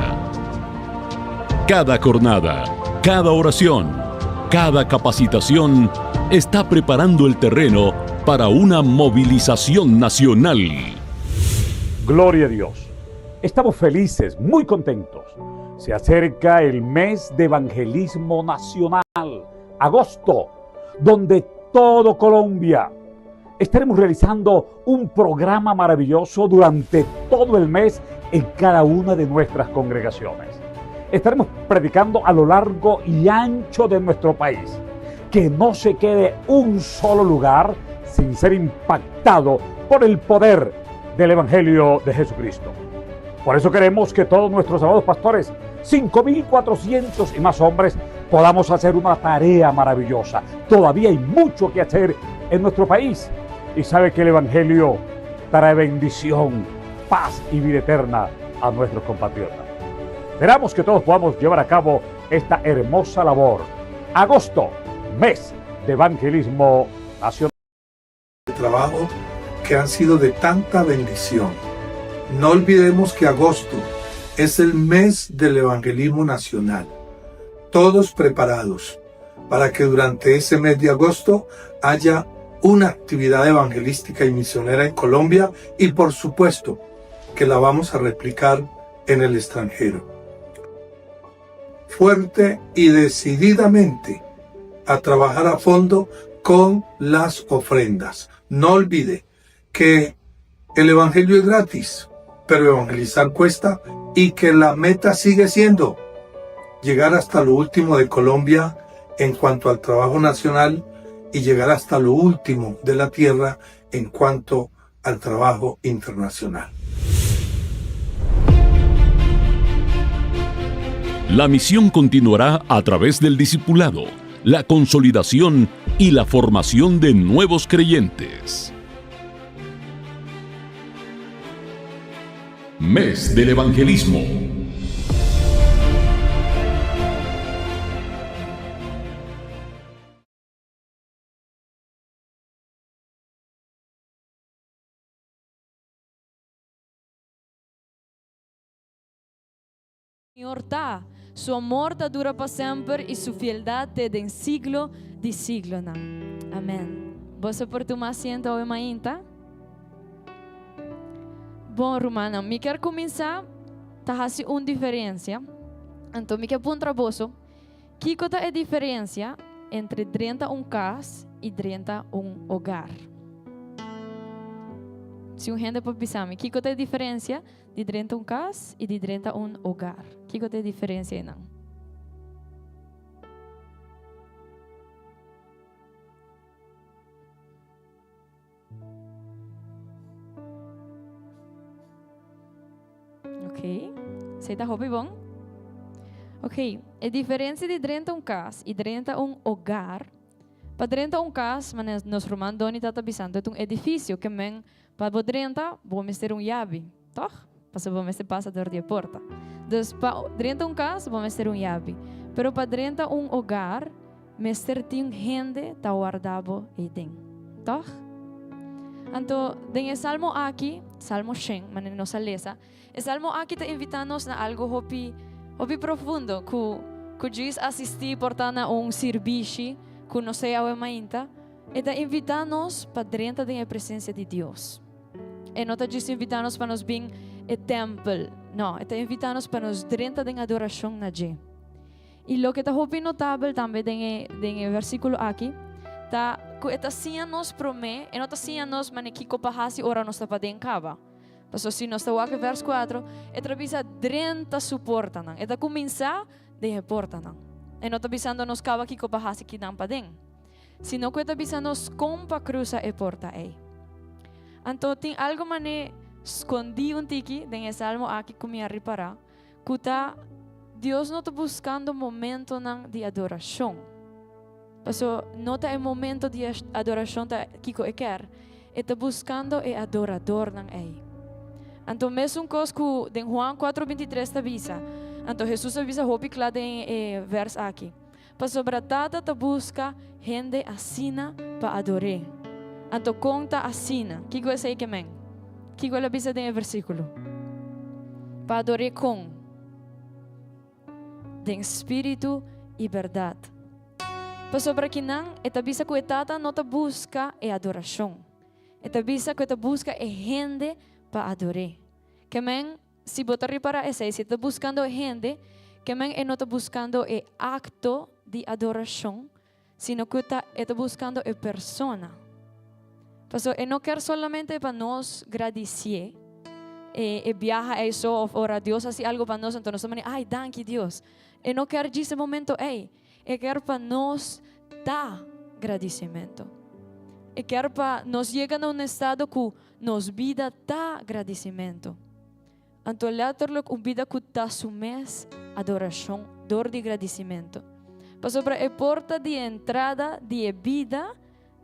Cada jornada, cada oración, cada capacitación está preparando el terreno para una movilización nacional. Gloria a Dios. Estamos felices, muy contentos. Se acerca el mes de evangelismo nacional, agosto, donde todo Colombia estaremos realizando un programa maravilloso durante todo el mes en cada una de nuestras congregaciones. Estaremos predicando a lo largo y ancho de nuestro país. Que no se quede un solo lugar sin ser impactado por el poder del Evangelio de Jesucristo. Por eso queremos que todos nuestros amados pastores, 5.400 y más hombres, podamos hacer una tarea maravillosa. Todavía hay mucho que hacer en nuestro país. Y sabe que el Evangelio trae bendición, paz y vida eterna a nuestros compatriotas. Esperamos que todos podamos llevar a cabo esta hermosa labor. Agosto, mes de evangelismo nacional. Trabajo que han sido de tanta bendición. No olvidemos que agosto es el mes del evangelismo nacional. Todos preparados para que durante ese mes de agosto haya una actividad evangelística y misionera en Colombia y por supuesto que la vamos a replicar en el extranjero. Fuerte y decididamente a trabajar a fondo con las ofrendas. No olvide que el Evangelio es gratis, pero evangelizar cuesta y que la meta sigue siendo llegar hasta lo último de Colombia en cuanto al trabajo nacional y llegar hasta lo último de la tierra en cuanto al trabajo internacional. La misión continuará a través del discipulado, la consolidación y la formación de nuevos creyentes. Mes del Evangelismo. Señor ta, Su amor ta dura pa semper i Su fieldat te den siglo di siglonan. Amen. Boso por tuma asiento awe mainta? Bon, rumannan, mi kier kuminsá ta hasi un diferensia. Anto mi ke puntra boso, kiko ta e diferensia entre drenta un kas i drenta un hogar? Si un hende por bisa mi, kiko ta e diferensia Di drenta un kas i di drenta un hogar. Kiko ta e diferensia einan? Ok, esei ta hopi bon. Ok, e diferensia di drenta un kas i drenta un hogar, pa drenta un kas, manera nos ruman Donny ta ta bisando, e ta un edifisio ke men Pa bo drenta, bo mester un yabi, tòg? Pasobra bo mester pasa dor di e porta. Dus, pa drenta un kas, bo mester un yabi. Pero pa drenta un hogar, mester tin hende ta warda bo eiden, tòg? Anto, den e salmo aki, Salmo shen, manera nos a lesa, e salmo aki ta invitá nos na algu hopi, hopi profundo ku, ku djis asistí por ta na un sirbishi ku no sea awe mainta. E ta invitá nos pa drenta den e presensia di Dios. E no ta djis invitá nos pa nos bin e tèmpel. No, e ta invitá nos pa nos drenta den adorashon na dje. I loke ta hopi notabel tambe den e den e versíkulo aki ta ku e ta siña nos promé, e no ta siña nos manera kiko pa hasi ora nos ta paden kaba. Pasobra si nos ta wak e vèrs kuatro, e ta bisa drenta su portanan. E ta kuminsá den e portanan. E no ta bisando nos kaba kiko pa hasi kinan paden. Sino ku e ta bisa nos kon pa krusa e porta ei. Anto tin algu man'é skondí un tiki den e salmo aki ku mi a ripará, ku ta Dios no ta buskando momentonan di adorashon. Paso no ta e momento di adorashon ta kiko e kèr, e ta buskando e adoradornan ei. Anto mesun kos ku den Juan kuatro bintitres ta bisa, anto Hesus a bisa hopi kla den e vèrs aki. Pasobra Tata ta buska hende asina pa ador'é. Anto kon ta asina? Kiko esei ke men? Kiko el a bisa den e versíkulo? Pa ador'é kon? Den spiritu i bèrdat. Pasobra kinan e ta bisa ku e Tata no ta buska e adorashon. E ta bisa ku e ta buska e hende pa ador'é. Ke men Si bo ta ripará esei, si e ta buskando e hende, ke men e no ta buskando e akto di adorashon, sino ku ta e ta buskando e persona. Pasobra e no kier solamente pa nos gradisié e e biaha ei so òf ora Dios hasi algu pa nos, anto nos ta manda, Ai, danki Dios. E no kier djis e momento ei. E kier pa nos ta gradisimentu. E kier pa nos yega na un estado ku Nos bida ta gradisimentu. Anto letterlijk un bida ku ta su mes adorashon dor di gradisimentu. Pasobra e porta di entrada di e bida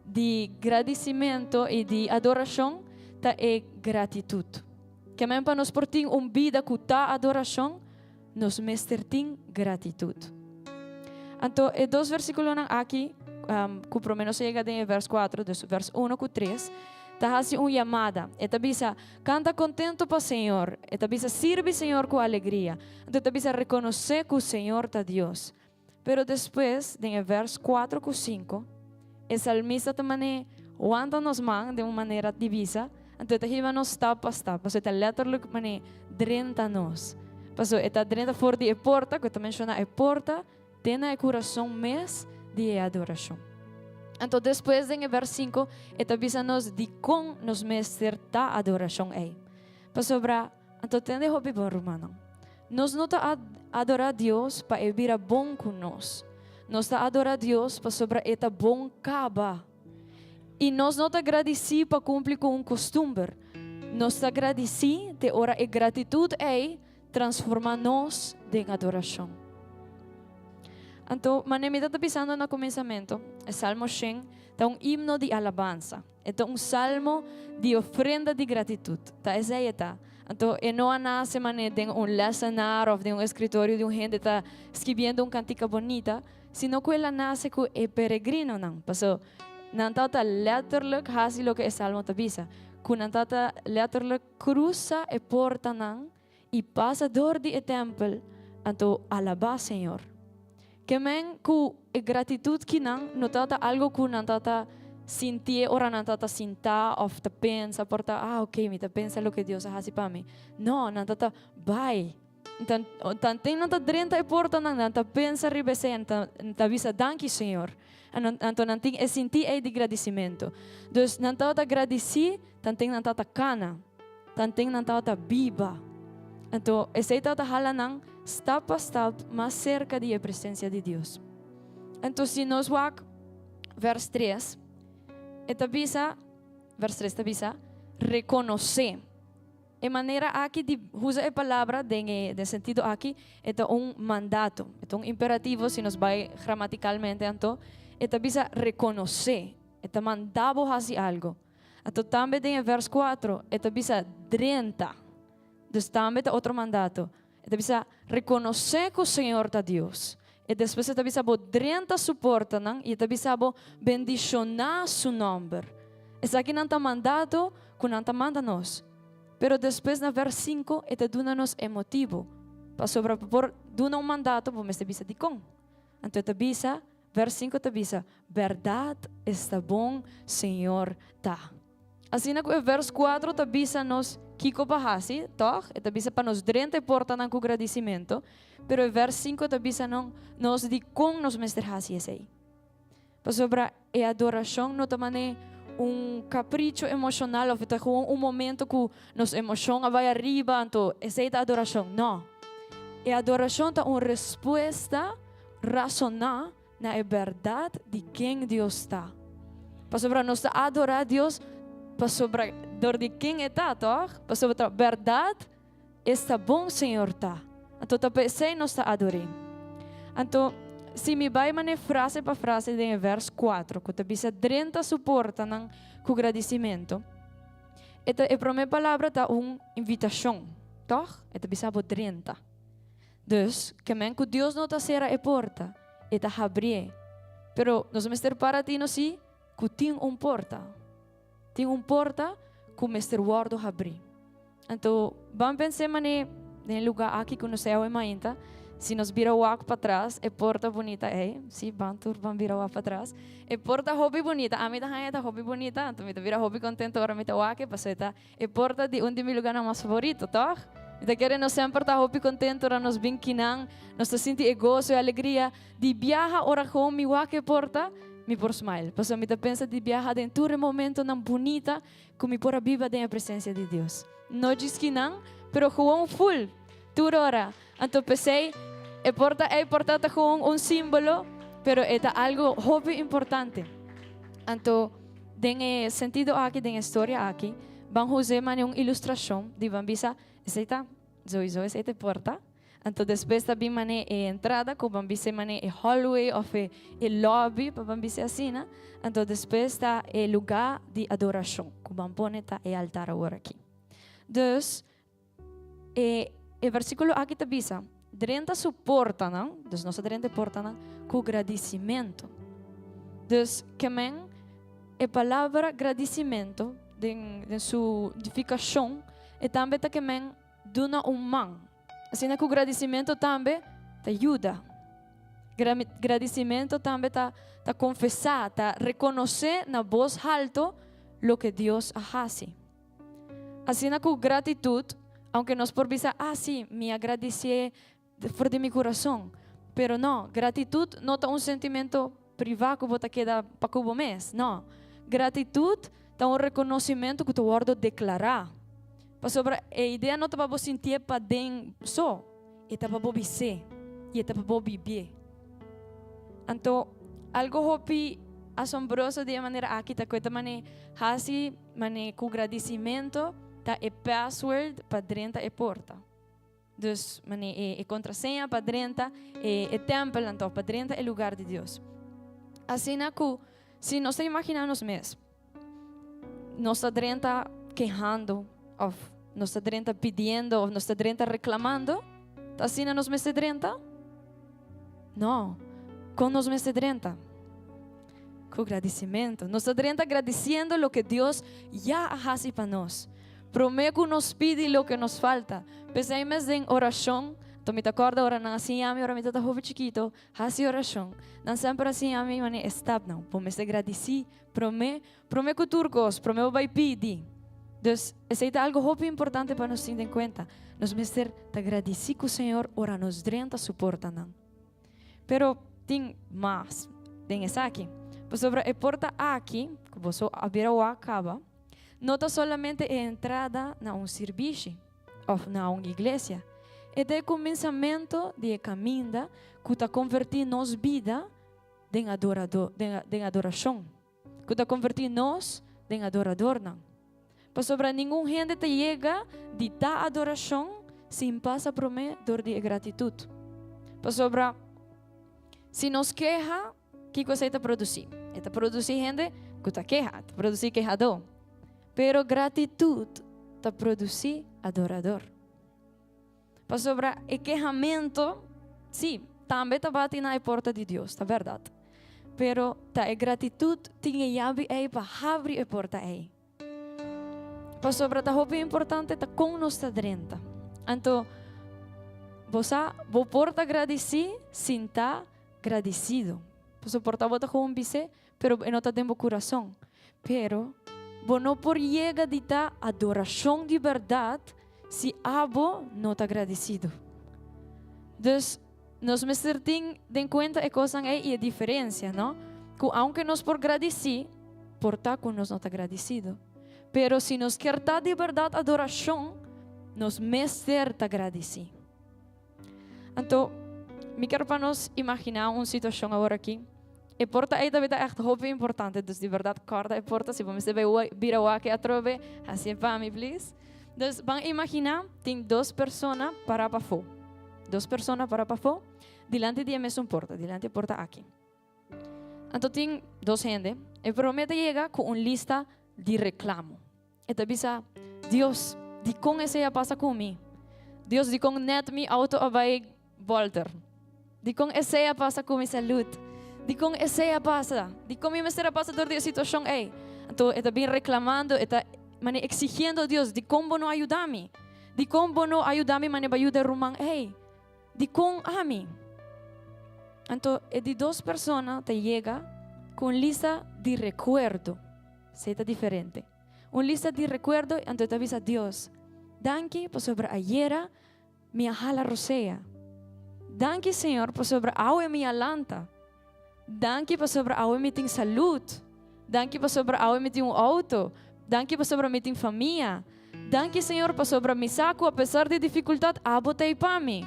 di gradisimentu i di adorashon. ta e gratitut. Ke men pa nos por tin un bida ku ta adorashon, nos mester tin gratitut. Anto e dos versikulonan aki, ku promé nos a yega den e vers kuater, dus vers uno ku tres, ta hasi un yamada. E ta bisa, Kanta kontentu pa Señor. E ta bisa, Sirbi Señor ku alegria. Anto e ta bisa, Rekonosé ku Señor ta Dios. Pero despues, den e vers kuater ku sinku, e salmista ta man'é wanta nos man den un manera di bisa, anto e ta hiba nos stap pa stap, pasobra e ta letterlijk man'é drenta nos. Pasobra e ta drenta for di e porta, ku e ta menshoná e porta, te na e kurason mes di e adorashon. Anto despues den e vers sinku, e ta bisa nos dikon nos mester ta adorashon ei. Pasobra, anto tende hopi bon, rumannan. Nos no ta adorá Dios pa e bira bon ku nos. Nos ta adorá Dios pasobra e ta bon kaba. I nos no ta gradisí pa kumpli ku un kustumber. Nos ta gradisí te ora e gratitut ei transformá nos den adorashon. Anto, manera mi ta bisando na kuminsamentu, e Salmo shen ta un himno di alabansa. E ta un salmo di ofrenda di gratitut. Ta esei e ta. Anto e no a nase manera den un lessenaar of den un escritorio di un hende ta skibiendo un cantica bonita, sino cu el a nase cu e peregrinonan. Paso nan tabata letterlijk haci loke e salmo ta bisa, cu nan tabata letterlijk crusa e portanan i pasa dor di e tèmpel, anto alabá Señor. Ke men ku e gratitut ki nan no tabata algu ku nan tabata sintié ora nan tabata sintá òf ta pensa por ta, ah oke, mi ta pensa loke Dios a hasi pa mi. No, nan tabata bai. Tanten nan ta drenta e portanan, nan ta pensa riba esei, nan ta bisa danki Señor. Anto nan tin e sintí ei di gradisimentu. Dus nan tabata gradisí tanten nan tabata kana. Tanten nan tabata biba. Anto esei tabata hala nan stap pa stap mas serka di e presensia di Dios. Anto si nos wak vers tres, e ta bisa, vers tres ta bisa, rekonosé. E manera aki di usa e palabra den e den sentido aki e ta un mandato, e ta un imperativo si nos bai gramatikalmente anto e ta bisa rekonosé, e ta manda bo hasi algo. Anto tambe den e vers kuatro e ta bisa drenta. Dus tambe ta otro mandato. E ta bisa rekonosé ku Señor ta Dios. E despues e ta bisa bo drenta su portanan i e ta bisa bo bendishoná su nòmber. Esakinan ta mandato ku nan ta manda nos. Pero despues na vers sinku e ta duna nos e motibu. Pasobra pa por duna un mandato bo mester bisa dikon. Anto e ta bisa, vers sinku ta bisa, Bèrdat esta bon Señor ta. Asina ku e vers kuatro ta bisa nos kiko pa hasi, tòg? E ta bisa pa nos drenta e portanan ku gradisimentu, pero e vers sinku ta bisa nos dikon nos mester hasi esei. Pasobra e adorashon no ta manera un kapricho emoshonal òf e ta gewoon un momento ku nos emoshon a bai ariba, anto esei ta adorashon. No. E adorashon ta un respuesta rasoná na e bèrdat di ken Dios ta. Pasobra nos ta adorá Dios pasobra dor di ken e ta, tòg? Pasobra ta bèrdat esta bon Señor ta. Anto ta pa esei nos ta ador'é. Anto, si mi bai manera frase pa frase den e vèrs kuatro ku ta bisa drenta su portanan ku gradisimentu, e ta e promé palabra ta un invitashon, tòg? E ta bisa bo drenta. Dus, ke men ku Dios no ta sera e porta, e ta habrié. Pero nos mester para tino si ku tin un porta. Tin un porta ku mester wòrdu habrí. Anto, ban pens'é manera den e lugá aki ku nos ta awe mainta, si nos bira wak patras, e porta bunita ei, si, ban tur ban bira wak patras, e porta hopi bunita, ami ta haña e ta hopi bunita, anto mi ta bira hopi kontento ora mi ta wak e, pasobra e ta E porta di un di mi lugarnan mas favorito, tòg? Mi ta kere nos semper ta hopi kontentu ora nos bin kinan. Nos ta sinti e goso, e alegria di biaha ora gewoon mi wak e porta, mi por smile. Pasobra mi ta pensa di biaha den tur e momentonan bunita ku mi por a biba den e presensia di Dios. No djis kinan, pero gewoon ful, tur ora. Anto p'esei e porta ei por ta ta gewoon un símbolo, pero e ta algu hopi importante. Anto. Den e sentido aki, den e storia aki, ban huz'é manera un ilustrashon di ban bisa, Esei ta, souiso esei ta e porta. Anto despues ta bin mane e entrada ku ban bis'e mane e hallway òf e e lobby pa ban bis'e asina. Anto despues ta e lugá di adorashon ku ban pone ta e altar awor aki. Dus e e versíkulo aki ta bisa, Drenta su portanan, dus nos ta drenta e portanan, ku gradisimentu. Dus ke men e palabra gradisimentu den den su nifikashon e tambe ta ke men Duna un man. Asina ku gradisimentu tambe ta yuda. Gradisimentu tambe ta ta konfesá, ta rekonosé na bos halto loke Dios a hasi. Asina ku gratitut, aunke nos por bisa, ah sí, mi a gradisié for di mi kurason. Pero no, gratitut no ta un sentimento privá ku bo ta keda pa ku bo mes. No. Gratitut ta un rekonosimentu ku ta wòrdu deklará. Pasobra e idea no ta pa bo sintié paden so, e ta pa bo bis'é i e ta pa bo bibié. Anto, algu hopi asombroso di e manera aki ta ku e ta manera hasi manera ku gradisimentu ta e password pa drenta e porta. Dus, mane e e contraseña pa drenta e e tempel anto, pa drenta e lugar di Dios. Asina cu si nos ta imagina nos mes, nos ta drenta kehando of nos ta drenta pidiendo of nos ta drenta reclamando, ta asina nos mester drenta? No. Con nos mester drenta? Cu gradicimento. Nos ta drenta gradiciendo loke Dios ya a haci pa nos. Prome cu nos pidi loke nos falta. P'esei mes den oracion, to mi ta corda ora nan a siña mi ora mi ta hopi chikito, haci oracion. Nan semper a siña mi manera e stapnan. Bo mester gradici prome, prome cu tur cos, prome bo bay pidi. Dus, esei ta algo hopi importante pa nos tin den cuenta. Nos mester ta gradici cu Señor ora nos drenta su portanan. Pero tin mas den esaki. Pasobra e porta aki, ku boso a bira wak kaba, no ta solamente e entrada na un sirbishi òf na un iglesia. E ta e kuminsamentu di e kaminda ku ta konvertí nos bida den adoradó, den adorashon. Ku ta konvertí nos den adoradornan. Pasobra ningun hende ta yega di ta adorashon sin pasa promé dor di e gratitut. Pasobra si nos keha, kiko esei ta produsí? E ta produsí hende ku ta keha, ta produsí kehadó. Pero gratitut ta produsí adorador. Pasobra e kehamentu, sí, tambe ta bati na e porta di Dios, ta bèrdat. Pero ta e gratitut tin e yabi ei pa habri e porta ei. Pasobra ta hopi importante ta kon nos ta drenta. Anto, bo sa, bo por ta gradisí sin ta gradisido. Pasobra por ta bo ta gewoon bis'é, pero e no ta den bo kurason. Pero, bo no por yega di ta adorashon di bèrdat si abo no ta gradisido. Dus, nos mester tin den kuenta e kosnan ei i e diferensia, no? Ku aunke nos por gradisí, por ta ku nos no ta gradisido. Pero si nos kier ta di bèrdat adorashon, nos mester ta gradisí. Anto, mi kier pa nos imaginá un situashon awor aki. E porta ei tabata ègt hopi importante, dus di bèrdat kòrda e porta. Si bo mester bai bira wak atrobe, hasié pa mi, please. Dus ban imaginá tin dos persona pará pafó. Dos persona pará pafó dilanti di e mesun porta, dilanti e porta aki. Anto tin dos hende. E promé ta yega ku un lista di reklamo. E ta bisa, Dios, dikon esei a pasa ku mi? Dios, dikon nèt mi outo a bai bòlter? Dikon esei a pasa ku mi salud? Dikon esei a pasa? Dikon mi mester a pasa dor di e situashon ei? Anto e ta bin reklamando, e ta manera eksigiendo Dios, dikon bo no a yuda mi? Dikon bo no a yuda mi manera bo a yuda e ruman ei? Dikon ami? Anto e di dos persona ta yega ku un lista di rekuerdo. Esei ta diferente. Un lista di rekuerdo, anto e ta bisa Dios, Danki pasobra ayera mi a hala rosea. Danki Señor pasobra awe mi a lanta. Danki pasobra awe mi tin salud. Danki pasobra awe mi tin un auto. Danki pasobra mi tin famia. Danki Señor pasobra mi sa ku apesar di difikultat abo ta ei pa mi.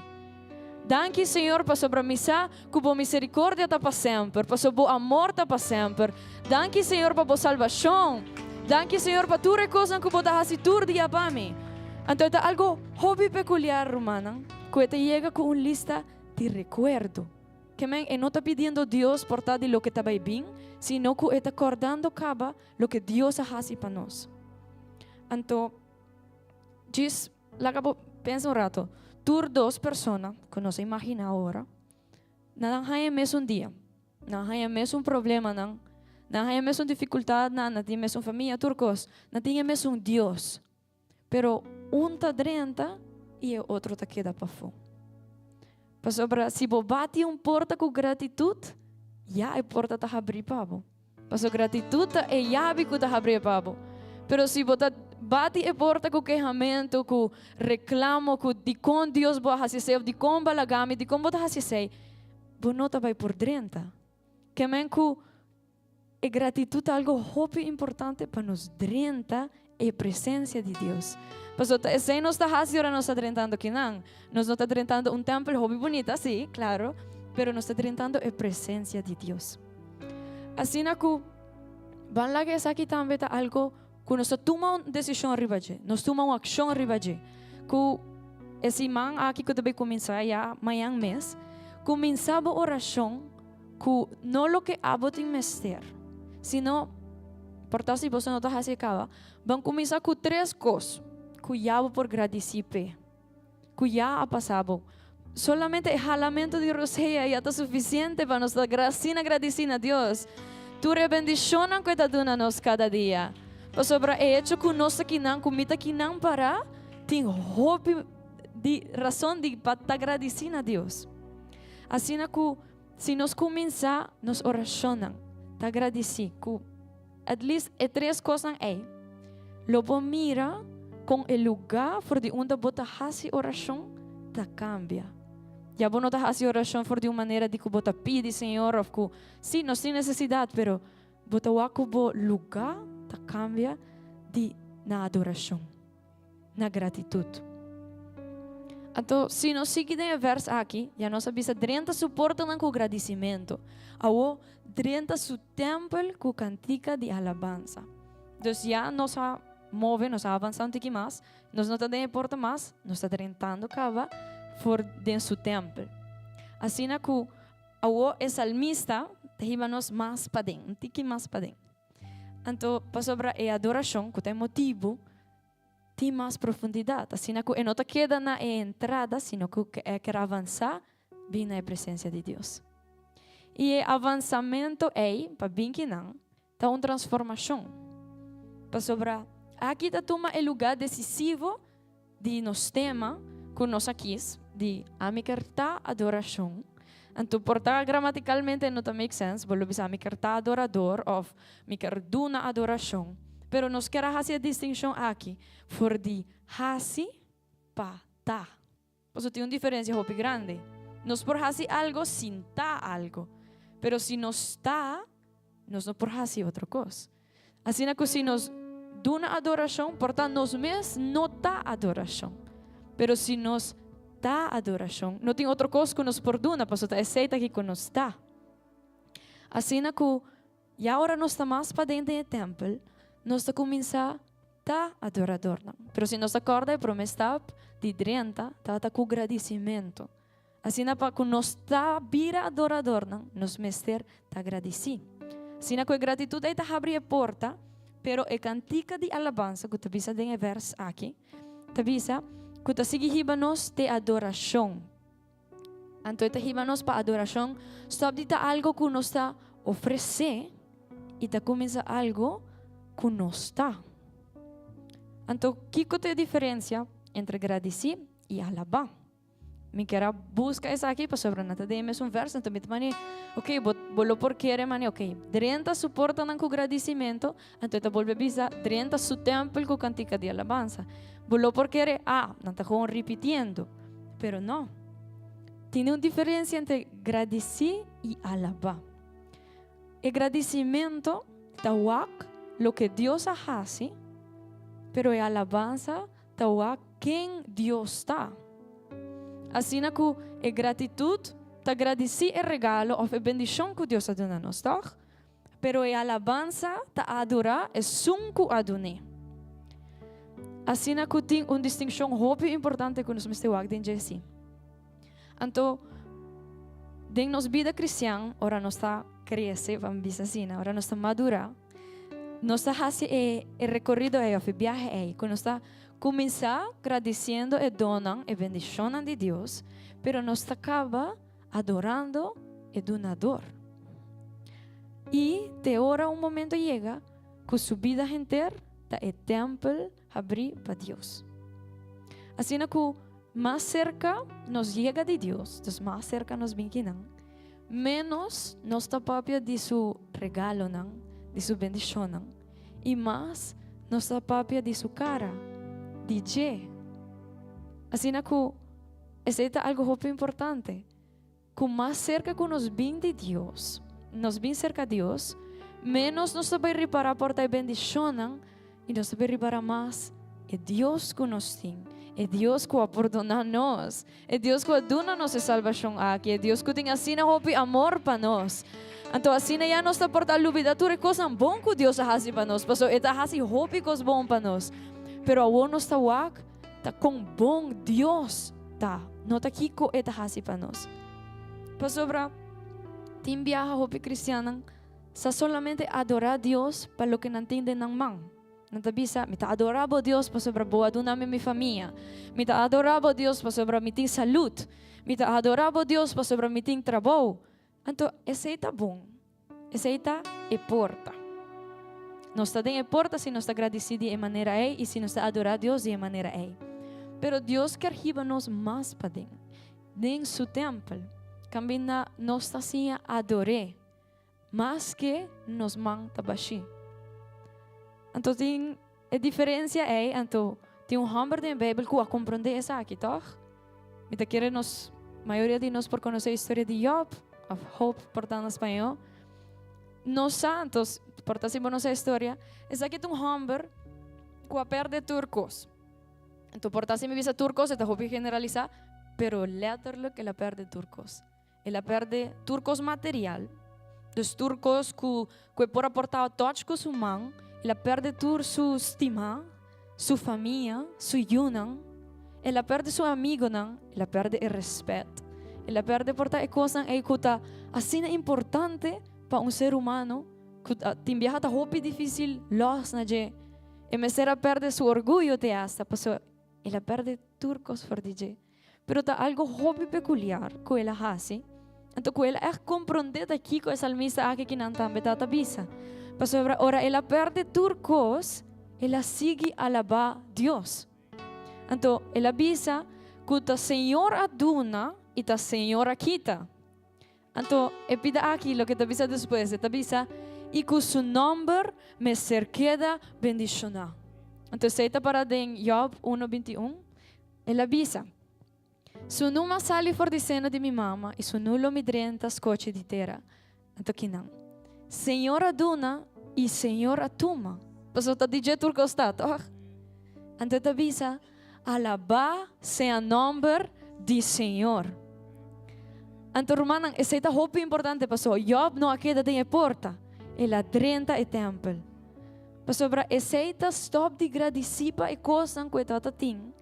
Danki Señor pasobra mi sa ku bo miserikordia ta pa semper, pasobra bo amor ta pa semper. Danki Señor pa bo salbashon. Danki Señor pa tur e kosnan ku bo ta hasi tur dia pa mi. Anto e ta algo hopi pekuliar rumannan. Ku e ta yega ku un lista di rekuerdo. Ke men e no ta pidiendo Dios por ta di loke ta bai bin, sino ku e ta kòrdando kaba loke Dios a hasi pa nos. Anto, djis laga bo pensa un rato. Tur dos persona ku nos a imaginá ora, nan a haña e mesun dia, nan a haña e mesun problemanan, nan a haña e mesun difikultatnan, nan tin e mesun famia, tur kos. Nan tin e mesun Dios. Pero un ta drenta i e otro ta keda pafó. Pasobra si bo bati un porta ku gratitut, ya e porta ta habrí pa bo. Pasobra gratitut ta e yabi ku ta habrí pa bo. Pero si bo ta bati e porta ku kehamentu, ku reklamo, ku dikon Dios bo a hasi esei òf dikon bo a laga mi, dikon bo ta hasi esei, bo no ta bai por drenta. Ke men ku E gratitud ta algo hopi importante pa nos drenta e presencia di Dios. Pasobra ta esey nos ta haci ora nos ta drentando kinan. Nos no ta drentando un tempel hopi bunita, si, claro, pero nos ta drentando e presencia di Dios. Asina cu ban laga esaki tambe ta algo cu nos ta tuma un decision riba dje, nos tuma un accion riba dje, cu e siman aki cu ta bay cuminsa ya mañan mes, cuminsa bo oracion Ku no loke abo tin mester, sino, por ta si boso no ta hasi e kaba, ban kuminsá ku tres kos ku ya bo por gradisí p'e, ku ya a pasa bo. Solamente e halamentu di rosea ya ta sufisiente pa nos ta asina gradisí na Dios tur e bendishonnan ku e ta duna nos kada dia. Pasobra e echo ku nos ta kinan, ku mi ta kinan pará, tin hopi di rason di pa ta gradisí na Dios. Asina ku si nos kuminsá nos orashonnan ta gradisí ku at least e tres kosnan ei, lo bo mira kon e lugá for di unda bo ta hasi orashon ta kambia. Ya bo no ta hasi orashon for di un manera di ku bo ta pidi Señor òf ku sí nos tin nesesidat, pero bo ta wak ku bo lugá ta kambia di na adorashon. na gratitut. Anto, si nos sigui den e vers aki, ya nos a bisa drenta su portanan ku gradisimentu. Awo, drenta su tèmpel ku kantika di alabansa. Dus ya nos a move, nos a avansá un tiki mas, nos no ta den e porta mas, nos ta drentando kaba for den su tèmpel. Asina ku awo e salmista ta hiba nos mas paden, un tiki mas paden. Anto, pasobra e adorashon ku ta e motibu tin mas profundidat, asina ku e no ta keda na e entrada, sino ku e ker avansá bin na e presensia di Dios. I e avansamentu ei pa bin kinan ta un transformashon, pasobra aki ta tuma e lugá desisivo di nos tema ku nos a kis di ami ker ta adorashon. Anto por ta gramatikalmente no ta make sense, bo lo bisa ami ker ta adorador òf mi ker duna adorashon. Pero nos ker a hasi e distinshon aki for di hasi pa ta. Pasobra tin un diferensia hopi grandi. Nos por hasi algo sin ta algo. Pero si nos ta, nos no por hasi otro kos. Asina ku si nos duna adorashon, por ta nos mes no ta adorashon. Pero si nos ta adorashon, no tin otro kos ku nos por duna, pasobra ta esei ta kiko nos ta. Asina ku ya ora nos ta mas paden den e tèmpel, nos ta kuminsá ta adoradornan. Pero si nos ta kòrda e promé stap di drenta tabata ku gradisimentu. Asina pa ku nos ta bira adoradornan, nos mester ta gradisí. Asina ku e gratitut ei ta habri e porta, pero e kantika di alabansa ku ta bisa den e vèrs aki, ta bisa ku ta sigui hiba nos te adorashon. Anto e ta hiba nos pa adorashon stòp di ta algo ku nos ta ofresé i ta kuminsá algo ku nos ta. Anto kiko ta e diferensia entre gradisí i alabá? Mi kier a buska esaki pasobra nan ta den e mesun vèrs, anto mi ta mane, ok, bo bo lo por kere mane, ok, drenta su portanan ku gradisimentu, anto e ta bolbe bisa, drenta su tèmpel ku kantika di alabansa. Bo lo por kere, ah, nan ta gewoon ripitiendo. Pero no. Tin un diferencia entre gradici y alaba. E gradicimento ta wak loke Dios a haci, pero e alabansa ta wak ken Dios ta. Asina cu e gratitud ta gradici e regalo of e bendicion cu Dios a duna nos, toch? Pero e alabansa ta adorá esun ku a dun'é. Asina ku tin un distinshon hopi importante ku nos mester wak den dje si. Anto, den nos bida kristian, ora nos ta krese, ban bisa asina, ora nos ta madurá, nos ta hasi e e rekorido ei òf e biahe ei ku nos ta kuminsá gradisiendo e donnan, e bendishonnan di Dios, pero nos ta kaba adorando e Dunador. I te ora un momento yega ku su bida henter ta e tèmpel habrí pa Dios. Asina ku mas serka nos yega di Dios, dus mas serka nos bin kinan, ménos nos ta papia di su regalonan, di su bendishonnan, i mas nos ta papia di su kara, di dje. Asina ku esei ta algu hopi importante. Ku mas serka ku nos bin di Dios, nos bin serka Dios, ménos nos ta bai ripará por ta e bendishonnan i nos ta bai ripará mas e Dios ku nos tin, e Dios ku a pordoná nos, e Dios ku a duna nos e salbashon aki, e Dios ku tin asina hopi amor pa nos. Anto asina ya nos ta por ta lubidá tur e kosnan bon ku Dios a hasi pa nos, pasobra e ta hasi hopi kos bon pa nos. Pero awor nos ta wak Ta kon bon Dios ta, no ta kiko e ta hasi pa nos. Pasobra tin biaha hopi kristiannan sa solamente adorá Dios pa loke nan tin den nan man. Nan ta bisa, Mi ta adorá bo Dios pasobra bo a duna mi mi famia. Mi ta adorá bo Dios pasobra mi tin salud. Mi ta adorá bo Dios pasobra mi tin trabou. Anto esei ta bon. Esei ta e porta. Nos ta den e porta si nos ta gradisí di e manera ei i si nos ta adorá Dios di e manera ei. Pero Dios kier hiba nos mas paden, den su tèmpel, kaminda nos ta siña ador'é maske nos man ta bashí. Anto tin e diferensia ei, anto tin un hòmber den e Beibel ku a komprondé esaki, tòg? Mi ta kere nos, mayoria di nos por konosé e historia di Job, òf Job por ta na spañó. Nos sa, anto, por ta si bo no sa e historia, esaki ta un hòmber ku a pèrdè tur kos. Anto por ta si mi bisa tur kos, e ta hopi generalisá, pero lèterlik el a pèrdè tur kos. El a pèrdè tur kos material, dus tur kos ku ku e por a portá tòch ku su man, el a pèrdè tur su stimá, su famia, su yunan, el a pèrdè su amigonan, el a pèrdè e rèspèt, el a pèrdè por ta e kosnan ei ku ta asina importante pa un ser humano ku ta tin biaha ta hopi difísil lòs na dje. E mester a pèrdè su orguyo te asta pasobra el a pèrdè tur kos for di dje. Pero ta algo hopi pekuliar ku el a hasi, anto ku el a ègt komprondé ta kiko e salmista aki kinan tambe ta ta bisa. Pasobra ora el a pèrdè tur kos, el a sigui alabá Dios. Anto el a bisa ku ta Señor a duna i ta Señor a kita. Anto e pida aki loke ta bisa despues, e ta bisa, I ku su nòmber mester keda bendishoná. Anto esei ta para den Jòb uno 21. El a bisa, Sunu m'a sali for di seno di mi mama i sunu lo mi drenta skochi di tera. Anto kinan? Señor a duna i Señor a tuma. Pasobra ta di dje tur kos ta, tòg? Anto e ta bisa, Alabá sea nòmber di Señor. Anto rumannan, esei ta hopi importante pasobra Jòb no a keda den e porta, el a drenta e tèmpel. Pasobra esei ta stòp di gradisí pa e kosnan ku e tabata tin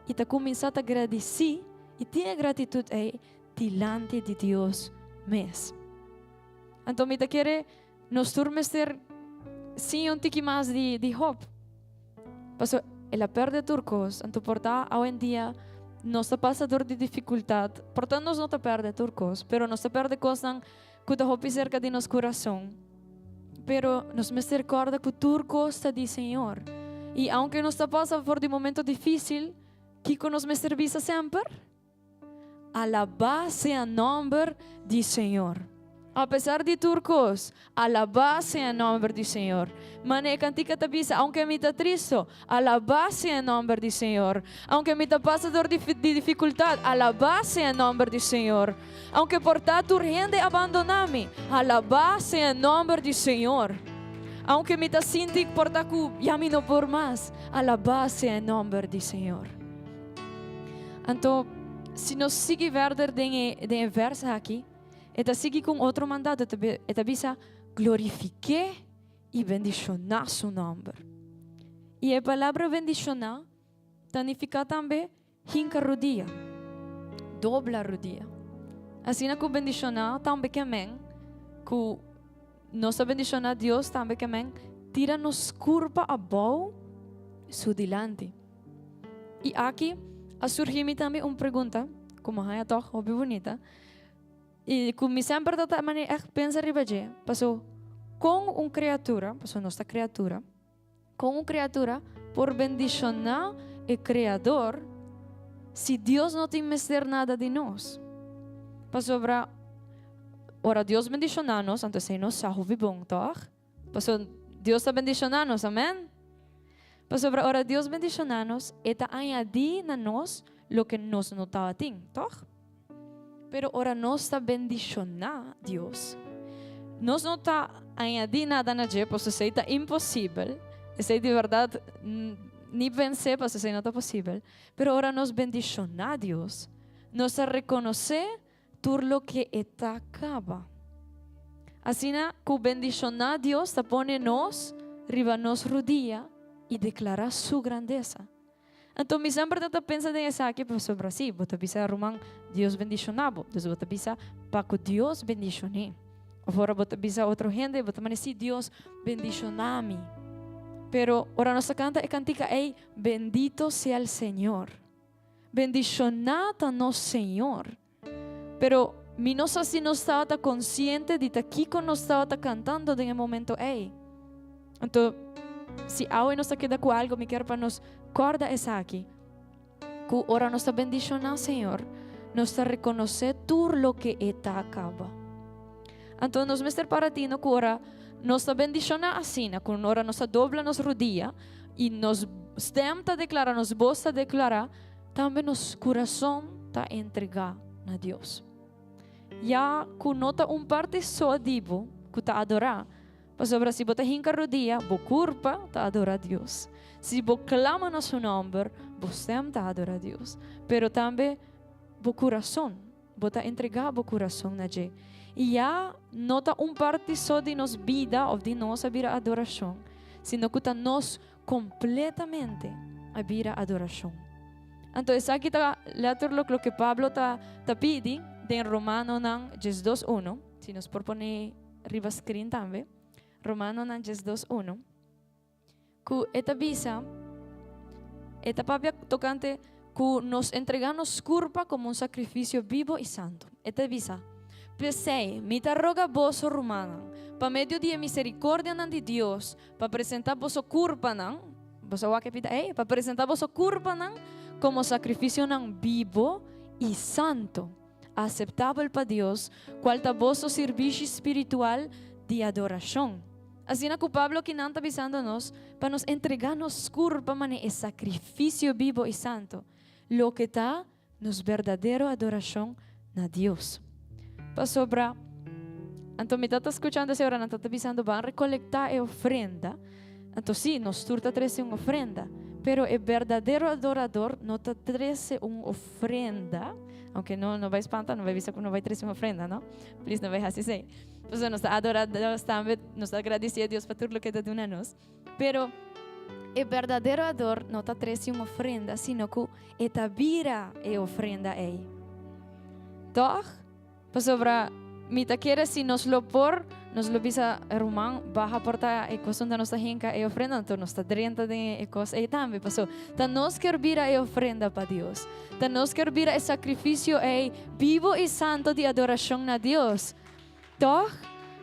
i ta kuminsá ta gradisí i tin e gratitut ei dilanti di Dios mes. Anto mi ta kere nos tur mester siña un tiki mas di di Job. Pasobra el a pèrdè tur kos, anto por ta awendia nos ta pasa dor di difikultat, por ta nos no ta pèrdè tur kos, pero nos ta pèrdè kosnan ku ta hopi serka di nos kurason. Pero nos mester kòrda ku tur kos ta di Señor. I aunke nos ta pasa for di momento difísil, kiko nos mester bisa semper? Alabá sea nòmber di Señor. Apesar di tur kos, alabá sea nòmber di Señor. Mane e kantika ta bisa, aunke mi ta tristo, alabá sea nòmber di Señor. Aunke mi ta pasa dor di difikultat, alabá sea nòmber di Señor. Aunke por ta tur hende a bandoná mi, alabá sea nòmber di Señor. Aunke mi ta sinti por ta ku ya mi no por mas, alabá sea nòmber di Señor. Anto, si nos sigui verder den e den e vers aki, e ta sigui ku un otro mandato, e ta bisa, Glorifik'é i bendishoná su nòmber. I e palabra bendishoná ta nifiká tambe hinka rudia. Dobla rudia. Asina ku bendishoná tambe ke men ku nos ta bendishoná Dios tambe ke men tira nos kurpa abou su dilanti. I aki a surgi mi tambe un pregunta ku mi haña tòg hopi bunita i ku mi semper ta ta manera ègt pensa riba dje, paso kon un kriatura, paso nos ta kriatura, Kon un kriatura por bendishoná e Kreador si Dios no tin mester nada di nos? Pasobra ora Dios bendishoná nos, anto esei nos sa hopi bon, tòg? Pasobra Dios ta bendishoná nos, amèn? Pasobra ora Dios bendishoná nos, e ta añadí na nos loke nos no tabatin, tòg? Pero ora nos ta bendishoná Dios, nos no ta añadí nada na dje, pasobra esei ta imposibel. Esei di bèrdat ni pens'é, pasobra esei no ta posibel. Pero ora nos bendishoná Dios, nos ta rekonosé tur loke e ta kaba. Asina ku bendishoná Dios ta pone nos riba nos rudia i deklará su grandesa. Anto mi semper ta ta pensa den esaki pasobra si bo ta bisa ruman Dios bendiciona bo, dus bo ta bisa pa cu Dios bendicione. Of ora bo ta bisa otro hende bo ta manda si Dios bendiciona mi. Pero ora nos ta canta e cantica ey bendito sea el Señor. Bendiciona ta nos Señor. Pero mi no sa si nos tabata consciente di ta kico nos tabata cantando den e momento ey. Anto, si awe nos ta keda cu algo, mi kier pa nos corda esaki, cu ora nos ta bendiciona Señor, nos ta reconoce tur loke E ta caba. Anto, nos mester para tino cu ora nos ta bendiciona asina, cu ora nos ta dobla nos rudia y nos stem ta declara, nos voz ta declara, Tambe nos kurason ta entregá na Dios. Ya ku no ta un parti so di bo ku ta adorá, pasobra si bo ta hinka rudia, bo kurpa ta adorá Dios. Si bo klama na su nòmber, bo stèm ta adorá Dios. Pero tambe bo kurason, bo ta entregá bo kurason na dje. I ya no ta un parti so di nos bida òf di nos a bira adorashon, sino ku ta nos kompletamente a bira adorashon. Anto esaki ta letterlijk loke Pablo ta ta pidi den Romanonan 12 uno, si nos por pone riba screen tambe, Romanonan 12 uno, ku e ta bisa, e ta papia tokante ku nos entrega nos kurpa komo un sakrifisio bibo i santu. E ta bisa, P'esei, mi ta roga boso, rumannan, pa medio di e miserikordianan di Dios, Pa presentá boso kurpanan, boso a wak e pida ei? Pa presentá boso kurpanan komo sakrifisionan bibo i santu, aseptabel pa Dios, kual ta boso sirbishi spiritual di adorashon. Asina ku Pablo kinan ta bisando nos pa nos entregá nos kurpa manera e sakrifisio bibo i santu, loke ta nos berdadero adorashon na Dios. Pasobra, anto mi ta skuchando esei ora nan ta bisando ban rekolektá e ofrenda, anto sí, nos tur ta trese un ofrenda, pero e berdadero adorador no ta trese un ofrenda, aunke no no bai spanta, no bai bisa ku no bai trese un ofrenda, no, please no bai hasi esei, pasobra nos ta adora Dios tambe, nos ta gradisí a Dios pa tur loke e ta duna nos. Pero e berdadero ador no ta trece un ofrenda, sino cu e ta bira e ofrenda ei. Toch? Pasobra mi ta kere si nos lo por, nos lo bisa, Ruman, baha por ta e cos unda nos ta hinca e ofrenda, anto nos ta drenta den e cos ei tambe. Paso ta nos kier bira e ofrenda pa Dios. Ta nos kier bira e sacrificio ei bibo i santo di adoracion na Dios. Tòg,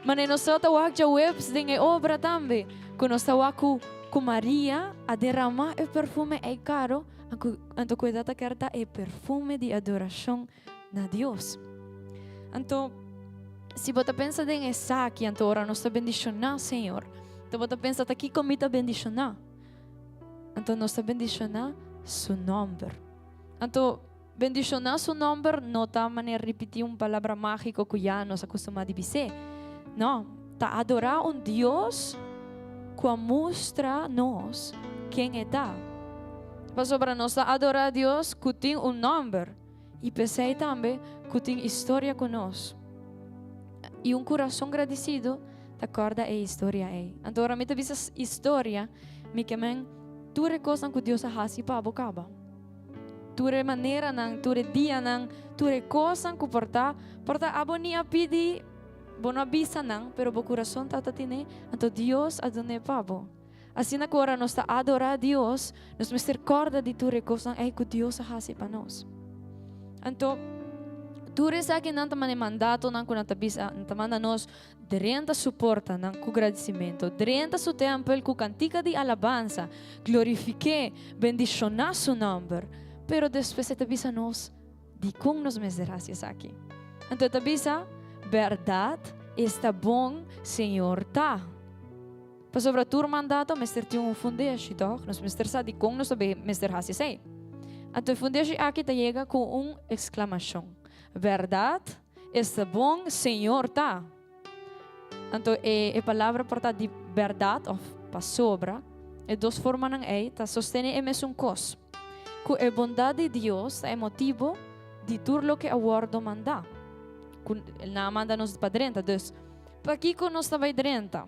manera nos tabata wak djaweps den e obra tambe, ku nos ta wak ku ku Maria a deramá e perfume ei karo, anto ku e tata kier ta e perfume di adorashon na Dios. Anto, si bo ta pensa den esaki, anto ora nos ta bendishoná Señor, anto bo ta pensa ta kiko mi ta bendishoná? Anto nos ta bendishoná Su nòmber. Anto, Bendishoná su nòmber no ta manera ripití un palabra mágiko ku ya nos a kustumá di bis'é. No, ta adorá un Dios ku a mustra nos ken e ta. Pasobra nos ta adorá Dios ku tin un nòmber i p'esei tambe ku tin historia ku nos. I un kurason gradisidu ta kòrda e historia ei. Anto ora mi ta bisa historia, mi ke men tur e kosnan ku Dios a hasi pa bo kaba. Tur e maneranan, tur e dianan, tur e kosnan ku por ta, por ta abo ni a pidi, bo no a bisa nan, pero bo kurason tabata tene, anto Dios a dun'é pa bo. Asina ku ora nos ta adorá Dios, nos mester kòrda di tur e kosnan ei ku Dios a hasi pa nos. Anto, tur esakinan ta manda e mandatonan ku nan ta bisa, nan ta manda nos drenta su portanan ku gradisimentu, drenta su tèmpel ku kantika di alabansa, glorifik'é, bendishoná su nòmber. Pero despues e ta bisa nos dikon nos mester hasi esaki. Anto e ta bisa, Bèrdat, esta bon Señor ta. Pasobra tur mandato mester tin un fundeshi, tòg? Nos mester sa dikon nos ta mester hasi esei. Anto e fundeshi aki ta yega ku un eksklamashon, Bèrdat, esta bon Señor ta! Anto e e palabra por ta di bèrdat òf pasobra, e dos formanan ei ta sostené e mesun kos, ku e bondat di Dios ta e motibu di tur loke a wòrdu mandá, ku nan a manda nos pa drenta. Dus, pakiko nos ta bai drenta?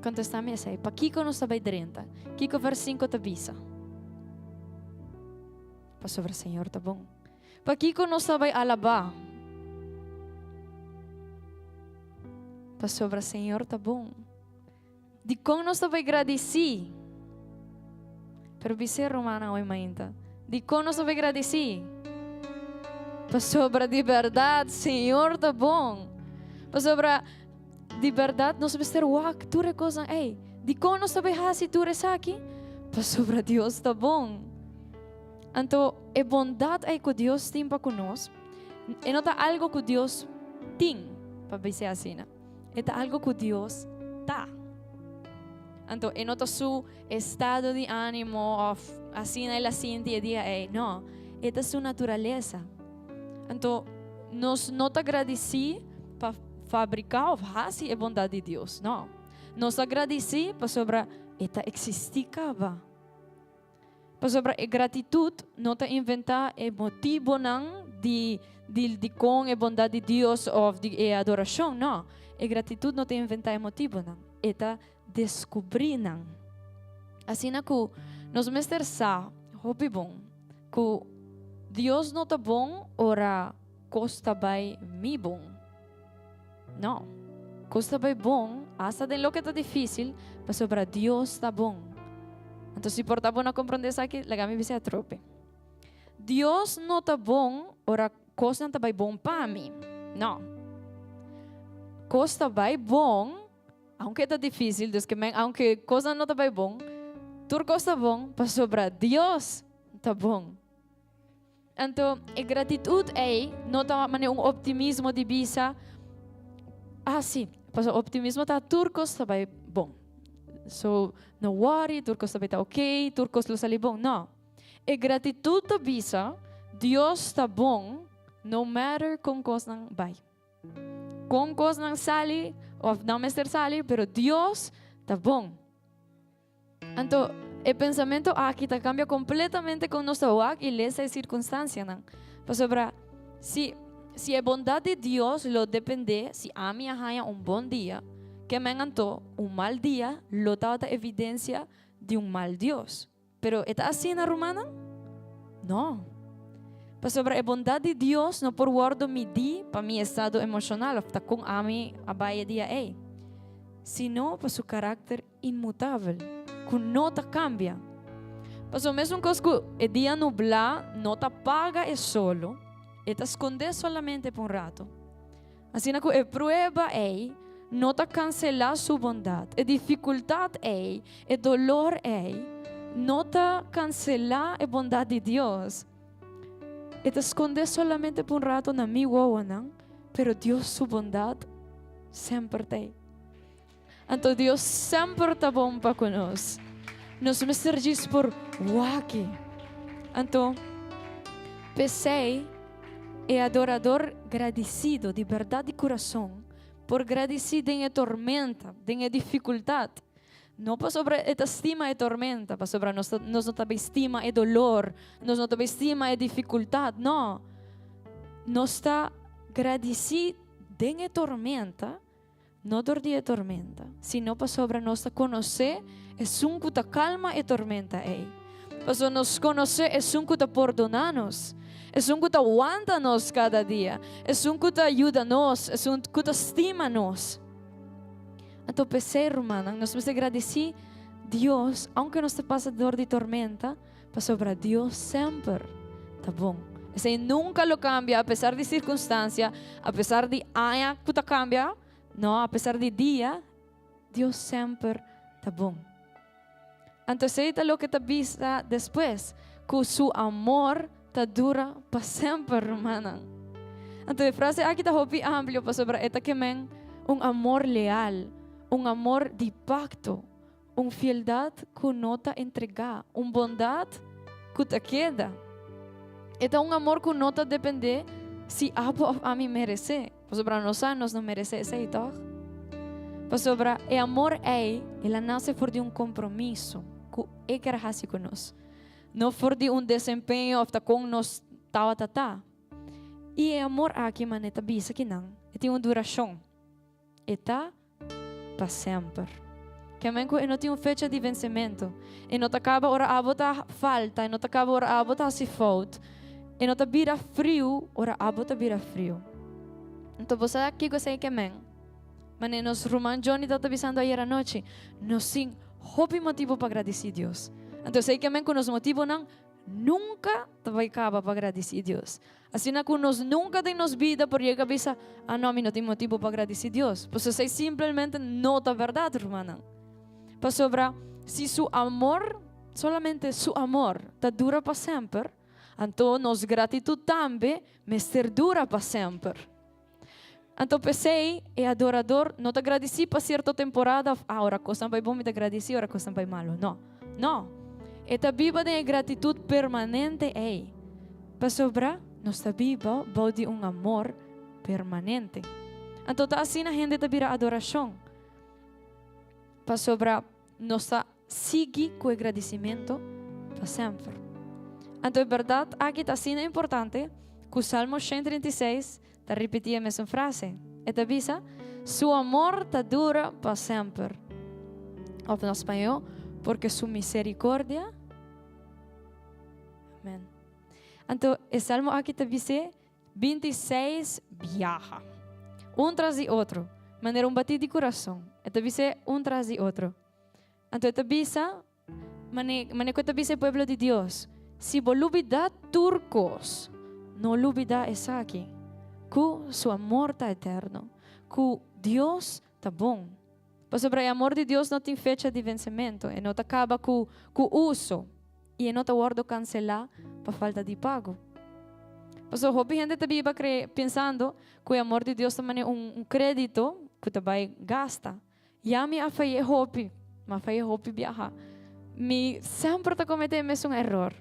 Kontestá mi esei. Pakiko nos ta bai drenta? Kiko vers sinku ta bisa? Pasobra Señor ta bon. Pakiko nos ta bai alabá? Pasobra Señor ta bon. Dikon nos ta bai gradisí? Pero bis'é rumannan hoy mainta, dikon nos ta bai gradisí? Pasobra di bèrdat Señor ta bon. Pasobra di bèrdat nos mester wak tur e kosnan ei. Dikon nos ta bai hasi tur esaki? Pasobra Dios ta bon. Anto e bondat ei ku Dios tin pa ku nos, e no ta algu ku Dios tin, pa bis'é asina. E ta algo ku Dios ta. Anto e no ta su estado di ánimo òf asina el a sinti e dia ei. No, e ta su naturalesa. Anto nos no ta gradisí pa fabriká òf hasi e bondat di Dios. No. Nos ta gradisí pasobra e ta eksistí kaba. Pasobra e gratitut no ta inventá e motibonan di di dikon e bondat di Dios òf di e adorashon, nò. E gratitut no ta inventá e motibonan, e ta deskubrí nan. Asina ku nos mester sa hopi bon ku Dios no ta bon ora kos ta bai mi bon. No. Kos ta bai bon, asta den loke ta difísil, pasobra Dios ta bon. Anto si por ta bo no komprondé esaki, laga mi bisa atrobe. Dios no ta bon ora kosnan ta bai bon pa mi. No. Kos ta bai bon, aunke ta difísil, dus ke men aunke kosnan no ta bai bon, tur kos ta bon pasobra Dios ta bon. Anto e gratitut ei no ta manera un optimismo di bisa, ah sí, pasobra optimismo ta tur kos ta bai bon. So, no worry, tur kos ta bai ta ok, tur kos lo sali bon. No. E gratitut ta bisa, Dios ta bon no matter kon kosnan bai. Kon kosnan sali of no mester sali, pero Dios ta bon. Anto, e pensamentu aki ta kambia kompletamente kon nos ta wak i lesa e sirkunstansianan. Pasobra, si si e bondat di Dios lo dependé si ami a haña un bon dia, kemen anto un mal dia lo tabata evidensia di un mal Dios. Pero e ta asina, rumannan? No. Pasobra e bondat di Dios no por wòrdu midí pa mi estado emoshonal òf ta kon ami a bai e dia ei, sino pa su karakter inmutabel, ku no ta kambia. Pasobra mesun kos ku e dia nublá no ta paga e solo, e ta skondé solamente pa un ratu. Asina ku e prueba ei no ta kanselá su bondat, e difikultat ei, e dolor ei, no ta kanselá e bondat di Dios. E ta skondé solamente pa un ratu na mi wowonan, pero Dios su bondat semper ta ei. Anto Dios semper ta bon pa ku nos. Nos mester djis por wak-e. Anto, p'esei e adorador gradisido di bèrdat di kurason por gradisí den e tormenta, den e difikultat. No pasobra e ta stima e tormenta, pasobra nos nos no ta bay stima e dolor, nos no ta bay stima e difikultat, no. Nos ta gradisí den e tormenta. No dor di e tormenta, sino pasobra nos ta konosé Esun ku ta kalma e tormenta ei. Pasobra nos konosé esun ku ta pordoná nos, esun ku ta wanta nos kada dia, esun ku ta yuda nos, esun ku ta stima nos. Anto p'esei, rumannan, nos mester gradisí Dios aunke nos ta pasa dor di tormenta, pasobra Dios semper ta bon. Esei nunka lo kambia apesar di sirkunstansia, apesar di aña ku ta kambia, no, apesar di dia, Dios semper ta bon. Anto esei ta loke ta bisa despues, ku su amor ta dura pa semper, rumannan. Anto e frase aki ta hopi amplio pasobra e ta kemen un amor leal, un amor di pakto, un fieldat ku no ta entregá, un bondat ku ta keda. E ta un amor ku no ta dependé si abo òf ami meresé. Pasobra nos sa nos no meresé esei, tòg? Pasobra e amor ei, el a nase for di un kompromiso ku e ker hasi ku nos, no for di un desempeño òf ta kon nos tabata ta. I e amor aki, manera ta bisa kinan, e tin un durashon. E ta pa semper. Kemen ku e no tin un fecha di vensementu. E no ta kaba ora abo ta falta, e no ta kaba ora abo ta hasi fout. E no ta bira friu ora abo ta bira friu. Anto bo sa kiko esei kemen? Manera nos ruman Johnny tabata bisando ayer anochi, nos tin hopi motibu pa gradisí Dios. Anto esei kemen ku nos motibunan nunka ta bai kaba pa gradisí Dios. Asina ku nos nunka den nos bida por yega bisa, Ah no, mi no tin motibu pa gradisí Dios. Pasobra esei simplemente no ta bèrdat, rumannan. Pasobra si su amor, solamente su amor, ta dura pa semper, anto nos gratitut tambe mester dura pa semper. Anto p'esei e adorador no ta gradisí pa sierto temporada òf, ah, ora kosnan bai bon mi ta gradisí, ora kosnan bai malu. No. No. E ta biba den e gratitut permanente ei, pasobra nos ta biba bou di un amor permanente. Anto ta asina hende ta bira adorashon, pasobra nos ta sigui ku e gradisimentu pa semper. Anto e bèrdat aki ta asina importante ku Salmo 136 ta ripití e mesun frase. E ta bisa, Su amor ta dura pa semper. Òf na spañó, Porque su misericordia. Amèn. Anto e salmo aki ta bis'é 26 biaha. Un tras di otro, manera un batí di kurason. E ta bis'é un tras di otro. Anto e ta bisa, Mane, mane ku e ta bisa e pueblo di Dios, Si bo lubidá tur kos, no lubidá esaki, ku su amor ta eterno, ku Dios ta bon. Pasobra e amor di Dios no tin fecha di vensementu, e no ta kaba ku ku uso, i e no ta wòrdu kanselá pa falta di pago. Pasobra hopi hende ta biba kre pensando ku e amor di Dios ta mane un un krédito ku ta bai gasta. Ya mi a fay'é hopi, mi a fay'é hopi biaha. Mi semper ta kometé e mesun eror.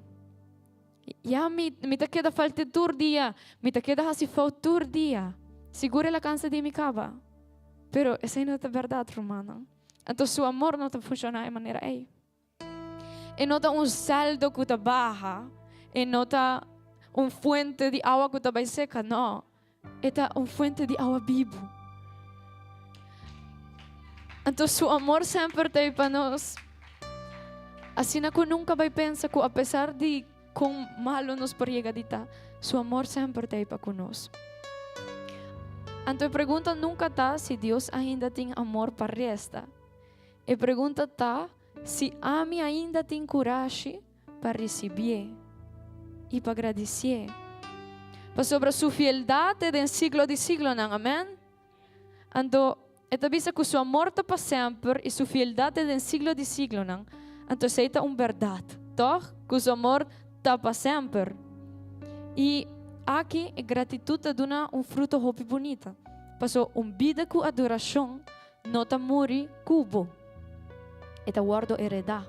Ya mi, mi ta keda falt'é tur dia, mi ta keda hasi fout tur dia. Sigur el a kansa di mi kaba. Pero esei no ta bèrdat, rumannan. Anto su amor no ta funshoná e manera ei. E no ta un saldo ku ta baha, e no ta un fuente di awa ku ta bai seka, no. E ta un fuente di awa bibu. Anto su amor semper ta ei pa nos. Asina ku nunka bai pensa ku apesar di kon malu nos por yega di ta, su amor semper ta ei pa ku nos. Anto e pregunta nunka ta si Dios ainda tin amor pa resta. E pregunta ta si ami ainda tin kurashi pa risibié i pa gradisié pasobra su fieldat ta den siglo di siglonan. Amèn. Anto e ta bisa ku su amor ta pa semper i su fieldat ta den siglo di siglonan. Anto esei ta un bèrdat, tòg? Ku su amor ta pa semper. I aki e gratitut ta duna un fruto hopi bunita, pasobra un bida ku adorashon No ta muri ku bo. E ta wòrdu heredá.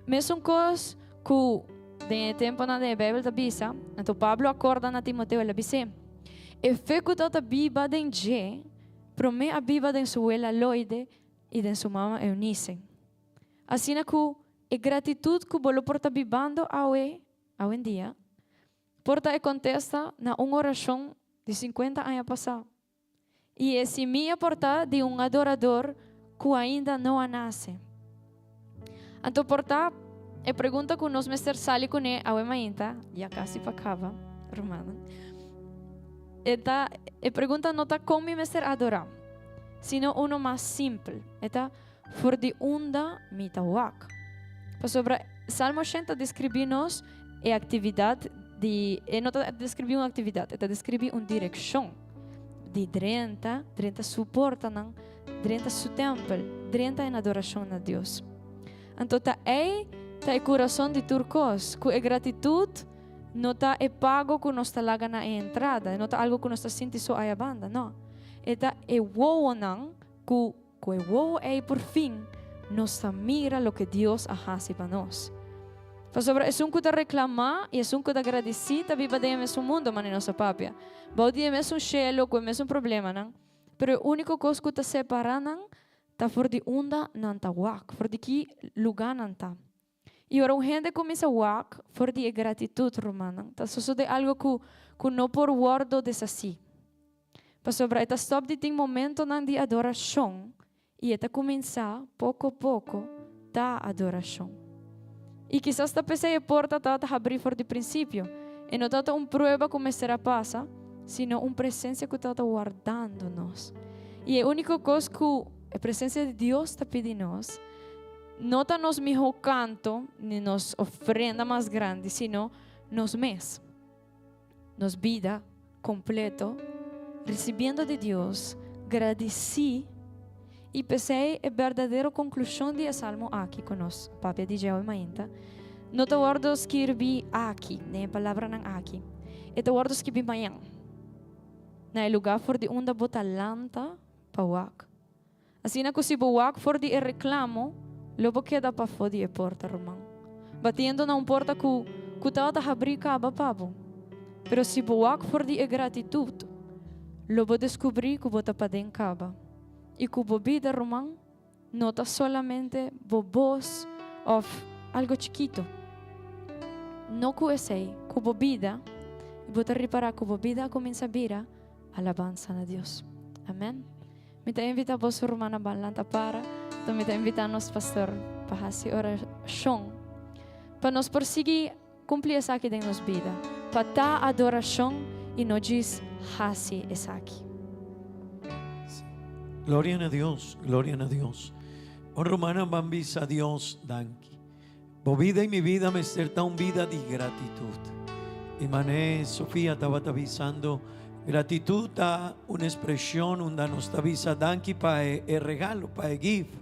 Mesun kos ku den e tempunan den e Beibel ta bisa, anto Pablo a kòrda na Timoteo, el a bis'é, E fe ku tabata biba den dje, promé a biba den su wela Loide i den su mama Eunice. Asina ku e gratitut ku bo lo por ta bibando awe, awendia, por ta e kontesta na un orashon di sinkuenta aña pasá. I e simia por ta di un adorador ku ainda no a nase. Anto por ta. E pregunta ku nos mester sali kuné awe mainta, ya kasi pa kaba, rumannan, e ta, e pregunta no ta kon mi mester adorá, sino uno mas simpel, e ta, For di unda mi ta wak? Pasobra Salmo shen ta deskribí nos e aktividat di, e no ta deskribí un aktividat, e ta deskribí un direkshon di drenta, drenta su portanan, drenta su tèmpel, drenta en adorashon na Dios. Anto ta ei ta e kurason di tur kos, ku e gratitut no ta e pago ku nos ta laga na e entrada, e no ta algu ku nos ta sinti so aya banda, no. E ta e wowonan ku Ku e wowo ei por fin nos ta mira loke Dios a hasi pa nos. Pasobra esun ku ta reklamá i esun ku ta gradisí ta biba den e mesun mundu, manera nos a papia, bou di e mesun shelu ku e mesun problemanan, pero e úniko kos ku ta separá nan ta for di unda nan ta wak, for di ki lugá nan ta. I ora un hende kuminsá wak for di e gratitut, rumannan, ta sosodé algu ku ku no por wòrdu deshasí. Pasobra e ta stòp di tin momentonan di adorashon i e ta kuminsá poko poko ta adorashon. I kisas ta p'esei e porta tabata habrí for di prinsipio. E no tabata un prueba ku mester a pasa, sino un presensia ku tabata wardando nos. I e úniko kos ku e presensia di Dios ta pidi nos, no ta nos mihó kanto ni nos ofrenda mas grandi, sino nos mes. Nos bida kompleto, risibiendo di Dios, gradisí, i p'esei e berdadero konklushon di e salmo aki ku nos papia di dje awe mainta, no ta wòrdu skirbí aki, den e palabranan aki. E ta wòrdu skibí mañan, na e lugá for di unda bo ta lanta pa wak. Asina ku si bo wak for di e reklamo, lo bo keda pafó di e porta, ruman, batiendo na un porta ku ku tabata habrí kaba pa bo. Pero si bo wak for di e gratitut, lo bo deskubrí ku bo ta paden kaba i ku bo bida, ruman, no ta solamente bo bos òf algu chikitu. No ku esei, ku bo bida, i bo ta ripará ku bo bida a kuminsá bira alabansa na Dios. Amèn. Mi ta invita boso rumannan ban lanta para, anto mi ta invita nos pastor pa hasi orashon pa nos por sigui kumpli esaki den nos bida, pa ta adorashon i no djis hasi esaki. Gloria na Dios, gloria na Dios. Bon rumannan ban bisa Dios danki. Bo bida i mi bida mester ta un bida di gratitut. I man'e Sofia tabata bisando, gratitut ta un ekspreshon unda nos ta bisa danki pa e regalo, pa e gift.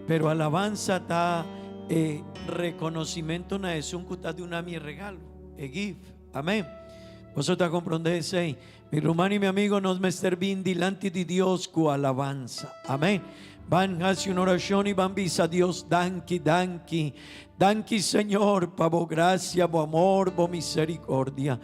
Pero alabansa ta e rekonosimento na esun ku ta duna mi e regalo, e gift. Amen. Boso ta komprondé esei? Mi ruman i mi amigo, nos mester bin dilanti di Dios ku alabansa. Amen. Ban hasi un orashon i ban bisa Dios danki, danki. Danki Señor pa bo grasia, bo amor, bo misericordia.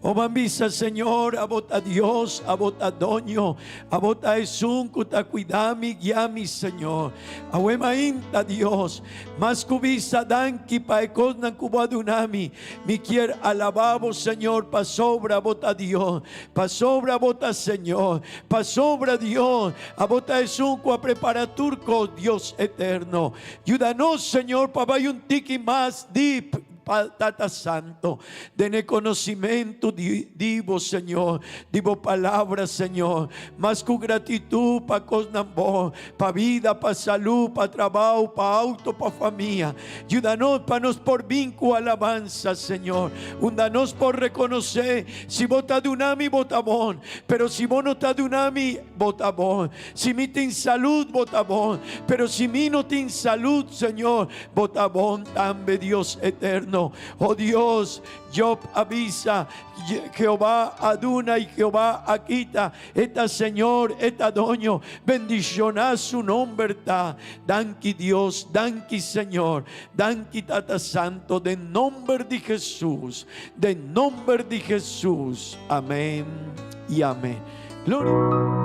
O ban bisa Señor, abo ta Dios, abo ta doño, abo ta esun ku ta kuida mi, guia mi Señor. Awe mainta Dios, mas ku bisa danki pa e kosnan ku bo a duna mi. Mi kier alabá bo, Señor, pasobra bo ta Dios, pasobra bo ta Señor, pasobra Dios, abo ta esun ku a prepará tur kos, Dios eterno. Yuda nos, Señor, pa bai un tiki mas dip, pa Tata Santo, den e konosimentu di di bo, Señor, di bo Palabra, Señor. Mas ku gratitut pa kosnan bon, pa bida, pa salú, pa trabou, pa outo, pa famia. Yuda nos pa nos por bin ku alabansa, Señor. Unda nos por rekonosé, si Bo ta duna mi, Bo ta bon. Pero si Bo no ta duna mi, Bo ta bon. Si mi tin salud, Bo ta bon. Pero si mi no tin salud, Señor, Bo ta bon tambe, Dios eterno. Oh Dios, Job a bisa, Jehová a duna i Jehová a kita. E ta Señor, e ta Doño. Bendishoná su nomber ta. Danki Dios, danki Señor, danki Tata Santo, den nomber di Jesús, den nomber di Jesús. Amén y amén. Gloria.